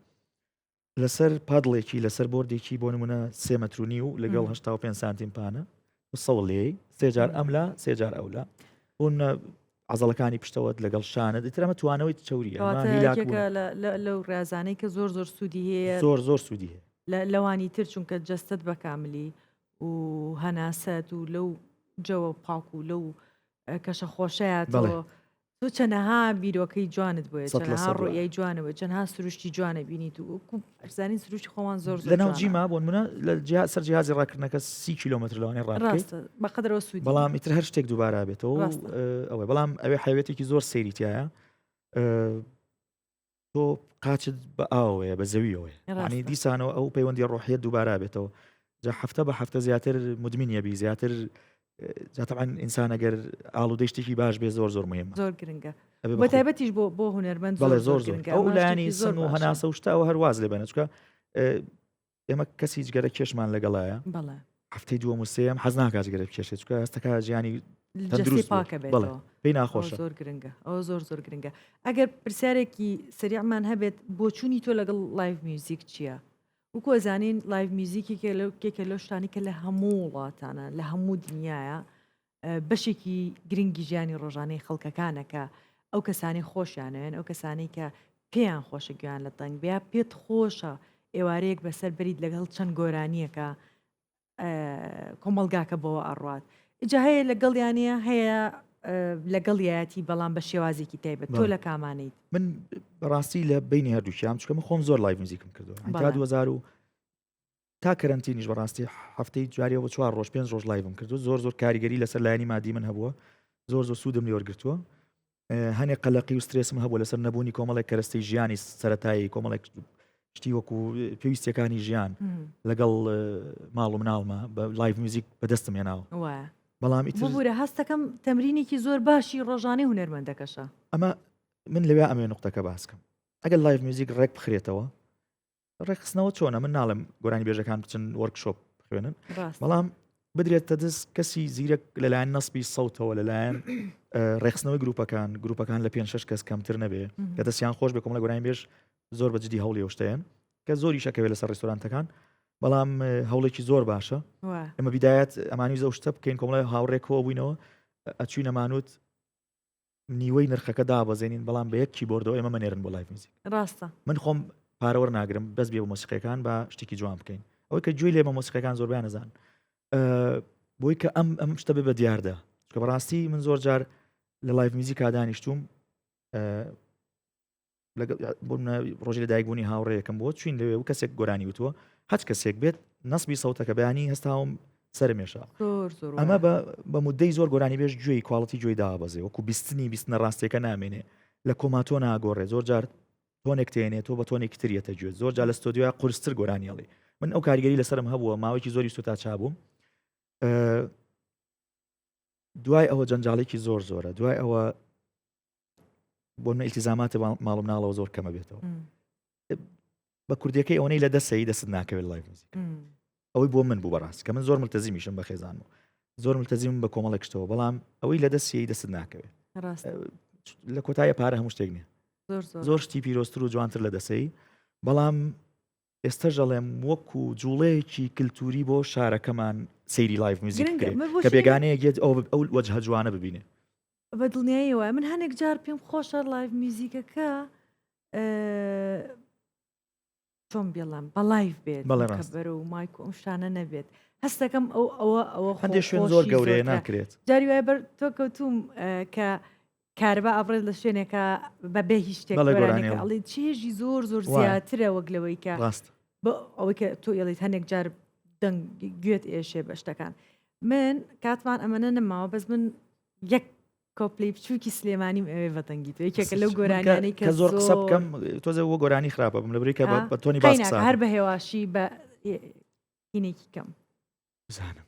لەسەر پادڵێکی لەسەر بۆردێکی بۆ نمونە سێ مەتر و نیو لەگەڵ 85 سانتیم پانە و سەوڵ لێی سێ جار ئەم لا سێ جار ئەو لا بۆ نمونە عەزەڵەکانی پشتەوەت لەگەڵ شانە ئیتر ئەمە توانەوەی چەوریە ئەمە کەواتە هیلاک یەکێکە بوونە. لە لە لەو ڕێزانەی کە زۆر زۆر سوودی هەیە زۆر زۆر سوودی هەیە. لە لەوانی تر چونکە جەستەت بە کاملی و هەناسەت و لەو جەوە پاک و لەو کەشە خۆشەیە تۆ تۆ چەنەها بیرۆکەی جوانت بۆیە چەنەها ڕۆیای جوانەوە چەنها سروشتی جوانە بینیت و وەکو ئەرزانین سروشتی خۆمان زۆر زۆر لەناو جیما بۆ منە لە جیا سەر جیهازی ڕاکردنەکە سی کیلۆمەتر لەوانەیە ڕاکەیت بەقدرەوە سوود بەڵام ئیتر هەر شتێک دووبارە بێتەوە ئەوەی بەڵام ئەوێ حەیوێتێکی زۆر سەیری تایە تۆ قاچت بە ئاوەیە بە زەویەوەیە ینی دیسانەوە ئەو پەیوەندی ڕۆحیت دووبارە بێتەوە جا هەفتە بە هەفتە زیاتر مدمین یەبی زیاتر جاتەعاان ئینسان ئەگەر ئاڵودەی شتێکی باش بێ زۆر زۆر مهمە زۆر گرنگە بە تایبەتیش بۆ بۆ هونەرمەند زۆر زۆر زۆر ئەو لایەنی سن و هەناسە و شتەوە هەرواز لێ بەنە چکە ئێمە کەسی جگەرە کێشمان لەگەڵایە هەفتەی دووەم و سێم حەز ناکات جگەرە بکێشێت چکە هەستەکە ژیانی تەندروست پاکە بێت پێی ناخۆشە زۆر گرنگە ئەوە زۆر زۆر گرنگە ئەگەر پرسیارێکی سریعمان هەبێت بۆچوونی تۆ لەگەڵ live music چییە؟ وەکو ئەزانین live music یەکێ لەو کێکە لەو شتانی کە لە هەموو وڵاتانە لە هەموو دنیاە بەشێکی گرنگی ژیانی ڕۆژانەی خەڵکەکانە کە ئەو کەسانی خۆشیانەوێن ئەو کەسانی کە پێیان خۆشە گوێیان لە دەنگ بێ پێت خۆشە ئێوارەیەک بەسەر بەریت لەگەڵ چەند گۆرانیەکە کۆمەڵگاکە بەوە ئەڕوات ئجا هەیە لەگەڵیانە هەیە لەگەڵیایەتی بەڵام بە شێوازێکی تایبەت تۆ لە کامانیت من بەڕاستی لە بینی هەردووکیان چکە من خۆم زۆر live music م کردو تا 2000 و تا کەرەنتینیش بەڕاستی هەفتەی جارێ بۆ چوار ڕۆژ پێنج ڕۆژ live م کردو زۆر زۆر کاریگەری لەسەر لایەنی مادی من هەبووە زۆر زۆر سوودم لێوەرگتووە هەنێک قەلەقی و سترێسم هەبوو لەسەر نەبوونی کۆمەڵێک کەرەستەی ژیانی سەتایی کۆمەڵێک شتی وەکو پێویستیەکانی ژیان لەگەڵ ماڵ و مناڵمە بە live music بەدەستم هێناوە بەڵام بورە هەستەکەم تەمرینێکی زۆر باشی ڕۆژانەی هونەرمەندەکەشە ئەمە من لەوێ ئەمێ نقطەکە باسکەم ئەگەر live music ڕێک بخرێتەوە ڕێکخستنەوە چۆنە من ناڵێم گۆرانی بێژەکان بچن workshop بخوێنن بەڵام بدرێتە دەست کەسی زیرەک لەلایەن نەسبی سەوتەوە لەلایەن ڕێخستنەوەی گروپەکان گروپەکان لە پێ شش کەس کەمتر نەبێ کە دەستیان خۆش بێ کۆمەڵە گۆرانی بێژ زۆر بە جدی هەوڵی شتەیەن کە زۆری شەکەوێت لەسەر ڕێستۆرانتەکان بەڵام هەوڵێکی زۆر باشە ئەمە بیدایەت ئەمانی زۆر شتە بکەین کۆمەڵی هاوڕێکەوە بووینەوە ئەچوینە مانوت نیوەی نرخەکە دابەزێنین بەڵام بە یەک keyboard ەوە ئێمە مەنێرن بۆ live music ڕاستە من خۆم پارە وەرناگرم بەس بێ بۆ مۆسیقیەکان با شتێکی جوان بکەین ئەوەی کە گوێی لێ بە مۆسیقەکان زۆربیان نەزان بۆی کە ئەم ئەم شتە بێ بە دیاردە چکە بەڕاستی من زۆر جار لە live music ا دانیشتوم بۆ ڕۆژی لە دایکبوونی هاوڕێیەکەم بۆ چوین لەوێ و کەسێک گۆرانی وتووە هەچ کەسێک بێت نەسبی سەوتەکە بەیانی هەستاوم سەرمێشا ئەمە بە مدەی زۆر گۆرانی بێژ گوێی quality گوێی دابەزێ وەکو بیستنی بیستنە ڕاستیەکە نامێنێ لە کۆما تۆ ناگۆڕێ زۆر جار tone ێک تێنێ تۆ بە tone ێکی تریەتە گوێت زۆر جار لە ستۆدیۆیا قورستر گۆرانیڵی من ئەو کاریگەری لەسرم هەبووە ماوەیەکی زۆری سوتا چابووم دوای ئەوە جەنجاڵێکی زۆر زۆرە دوای ئەوە بۆ من ئیلتیزاماتی ماڵ مناڵەوە زۆر کەمە بێتەوە بە کوردیەکەی ئەوەی لە دەسەی دەست ناکەوێت live music ئەوەی بۆ من بوو بەڕاست کە من زۆر ملتەزیمیشم بە خێزان و زۆر ملتەزیم بە کۆمەڵێک شتەوە بەڵام ئەوەی لە دەستی دەست ناکەوێت لە کۆتایە پارە هەموو شتێک نییە زۆر شتی پیرۆزتر و جوانتر لە دەسەی بەڵام ئێستەش ئەڵێم وەکو جوڵەیەکی کلتوری بۆ شارەکەمان سەیری live music بکرێت کە بێگانەیەک یەت ئەو ئەو وەجهە جوانە ببینێ. بە دڵنیاییەوە من هەنێک جار پێم خۆشە live music ەکە چۆن بێڵم بە live بێت بەڵێ ڕاست بەرە و مایک و ئەم شتانە نەبێت هەستەکەم ئەو ئەوە ئەوە هەندێک شوێن زۆر گەورەیە ناکرێت جاری وایە بەر تۆ کەوتوم کە کارەبا ئەبڕێت لە شوێنێکا بە بێ هیچ شتێک بەڵێ گۆرانیەکە گۆرانیەڵ. ئەڵێ چێژی زۆر زۆر وایە. زیاترە وەک لەوەی کە ڕاست. بۆ ئەوەی کە تۆ ئێڵیت هەنێک جار دەنگ گوێت ئێشێ بە شتەکان من کاتمان ئەمەنە نەماوە بەس من یەک کۆپلەی بچووکی سلێمانیم ئەوێ بە دەنگی تۆ یەکێکە لەو من کە گۆرانیانەی کە کە زۆر قسە زۆر بکەم تۆزێ وە گۆرانی خراپە بم لەبری کە بە ئا، بە تۆنی باس قەیناکە قسە هەر ئەکەم. بە هێواشی بە هینێکی کەم بزانم.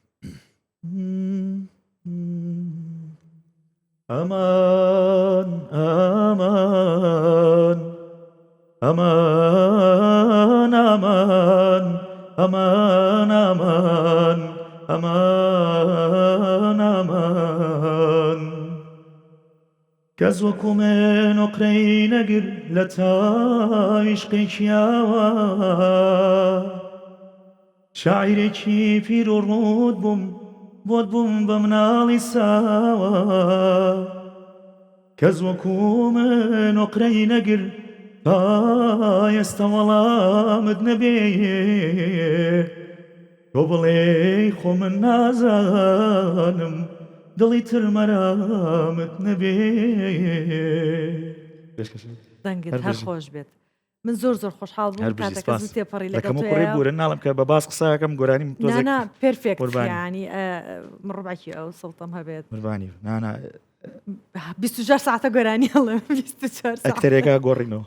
ئەمان ئەمان ئەمان ئەمان ئەمان ئەمان ئەمان ئەمان کەس وەکو من ئۆقرەی نەگرت لە تاو عیشقێکی ئاوا شاعیرێکی پیر و ڕووت بووم بۆت بووم بە مناڵی ساوا کەس وەکو من ئۆقرەی نەگرت تا ئێستە وەڵامت نەبێ تۆ بڵێی خۆ من نازانم دڵی تر مەرامت نەبێ. دەنگت هەر خۆش بێت من زۆر زۆر خۆشحاڵ بووم هەر بژی کاتەکە سپاس زوو تێپەڕی لەگەڵ دەکەم و کوڕی تۆیا بورن ناڵم کە بە باس قسەکەم گۆرانیم تۆزێک نانا perfect قوربانی. یانی من ڕبعێکی ئەو سەوتەم هەبێت قوربانی نانا 24 ساعتە گۆرانی ئەڵێم 24 ساعت ئەکتەرێکە گۆڕینەوە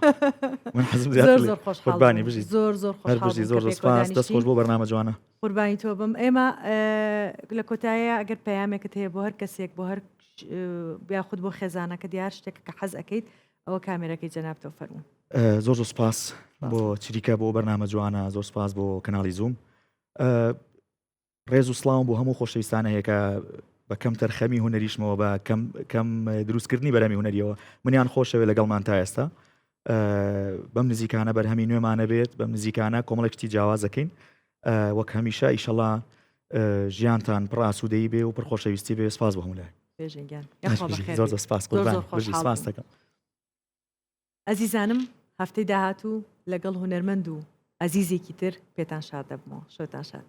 من حەزم زۆر زیاتر لێ. زۆر خۆشحاڵ قوربانی بووم بژیت زۆر زۆر هەر خۆشحاڵ بژی بووم زۆر کە زۆر پێکەوە سپاس دەست دانیشتین خۆش بۆ بەرنامە جوانە قوربانی تۆ بم ئێمە لە کۆتاییە ئەگەر پەیامێکت هەیە بۆ هەر کەسێک بۆ هەر یاخود بۆ خێزانەکە دیار شتێک کە حەز ئەەکەیت ئەوە کامێرەکەی جەنابتەوە فەرموو. زۆر زۆر سپاس بۆ چریکە بۆ بەرنامە جوانە زۆر سپاس بۆ کەناڵی زووم ڕێز و سڵاوم بۆ هەموو خۆشەویستانە هەیە کە بە کەم تەرخەمی هونەریشمەوە بە کەم کەم دروستکردنی بەرەمی هونەریەوە منیان خۆشەوێ لەگەڵمان تا ئێستا بەم نزیکانە بەرهەمی نوێمانە بێت بەم نزیکانە کۆمەڵێک شتی جیاواز دەکەین وەک هەمیشە ئیشەڵا ژیانتان پڕ ئاسوودەیی بێ و پڕ خۆشەویستی بێ سپاس بۆ هەموو لایەک. بێژین گیان یاخوا بەخێر زۆر بیت. زۆر سپاس زۆر قوربانی زۆر بژی خۆشحاڵ سپاس بووم. دەکەم. ئەزیزانم هەفتەی داهاتوو لەگەڵ هونەرمەند و ئەزیزێکی تر پێتان شاد دەبمەوە شەوتان شاد.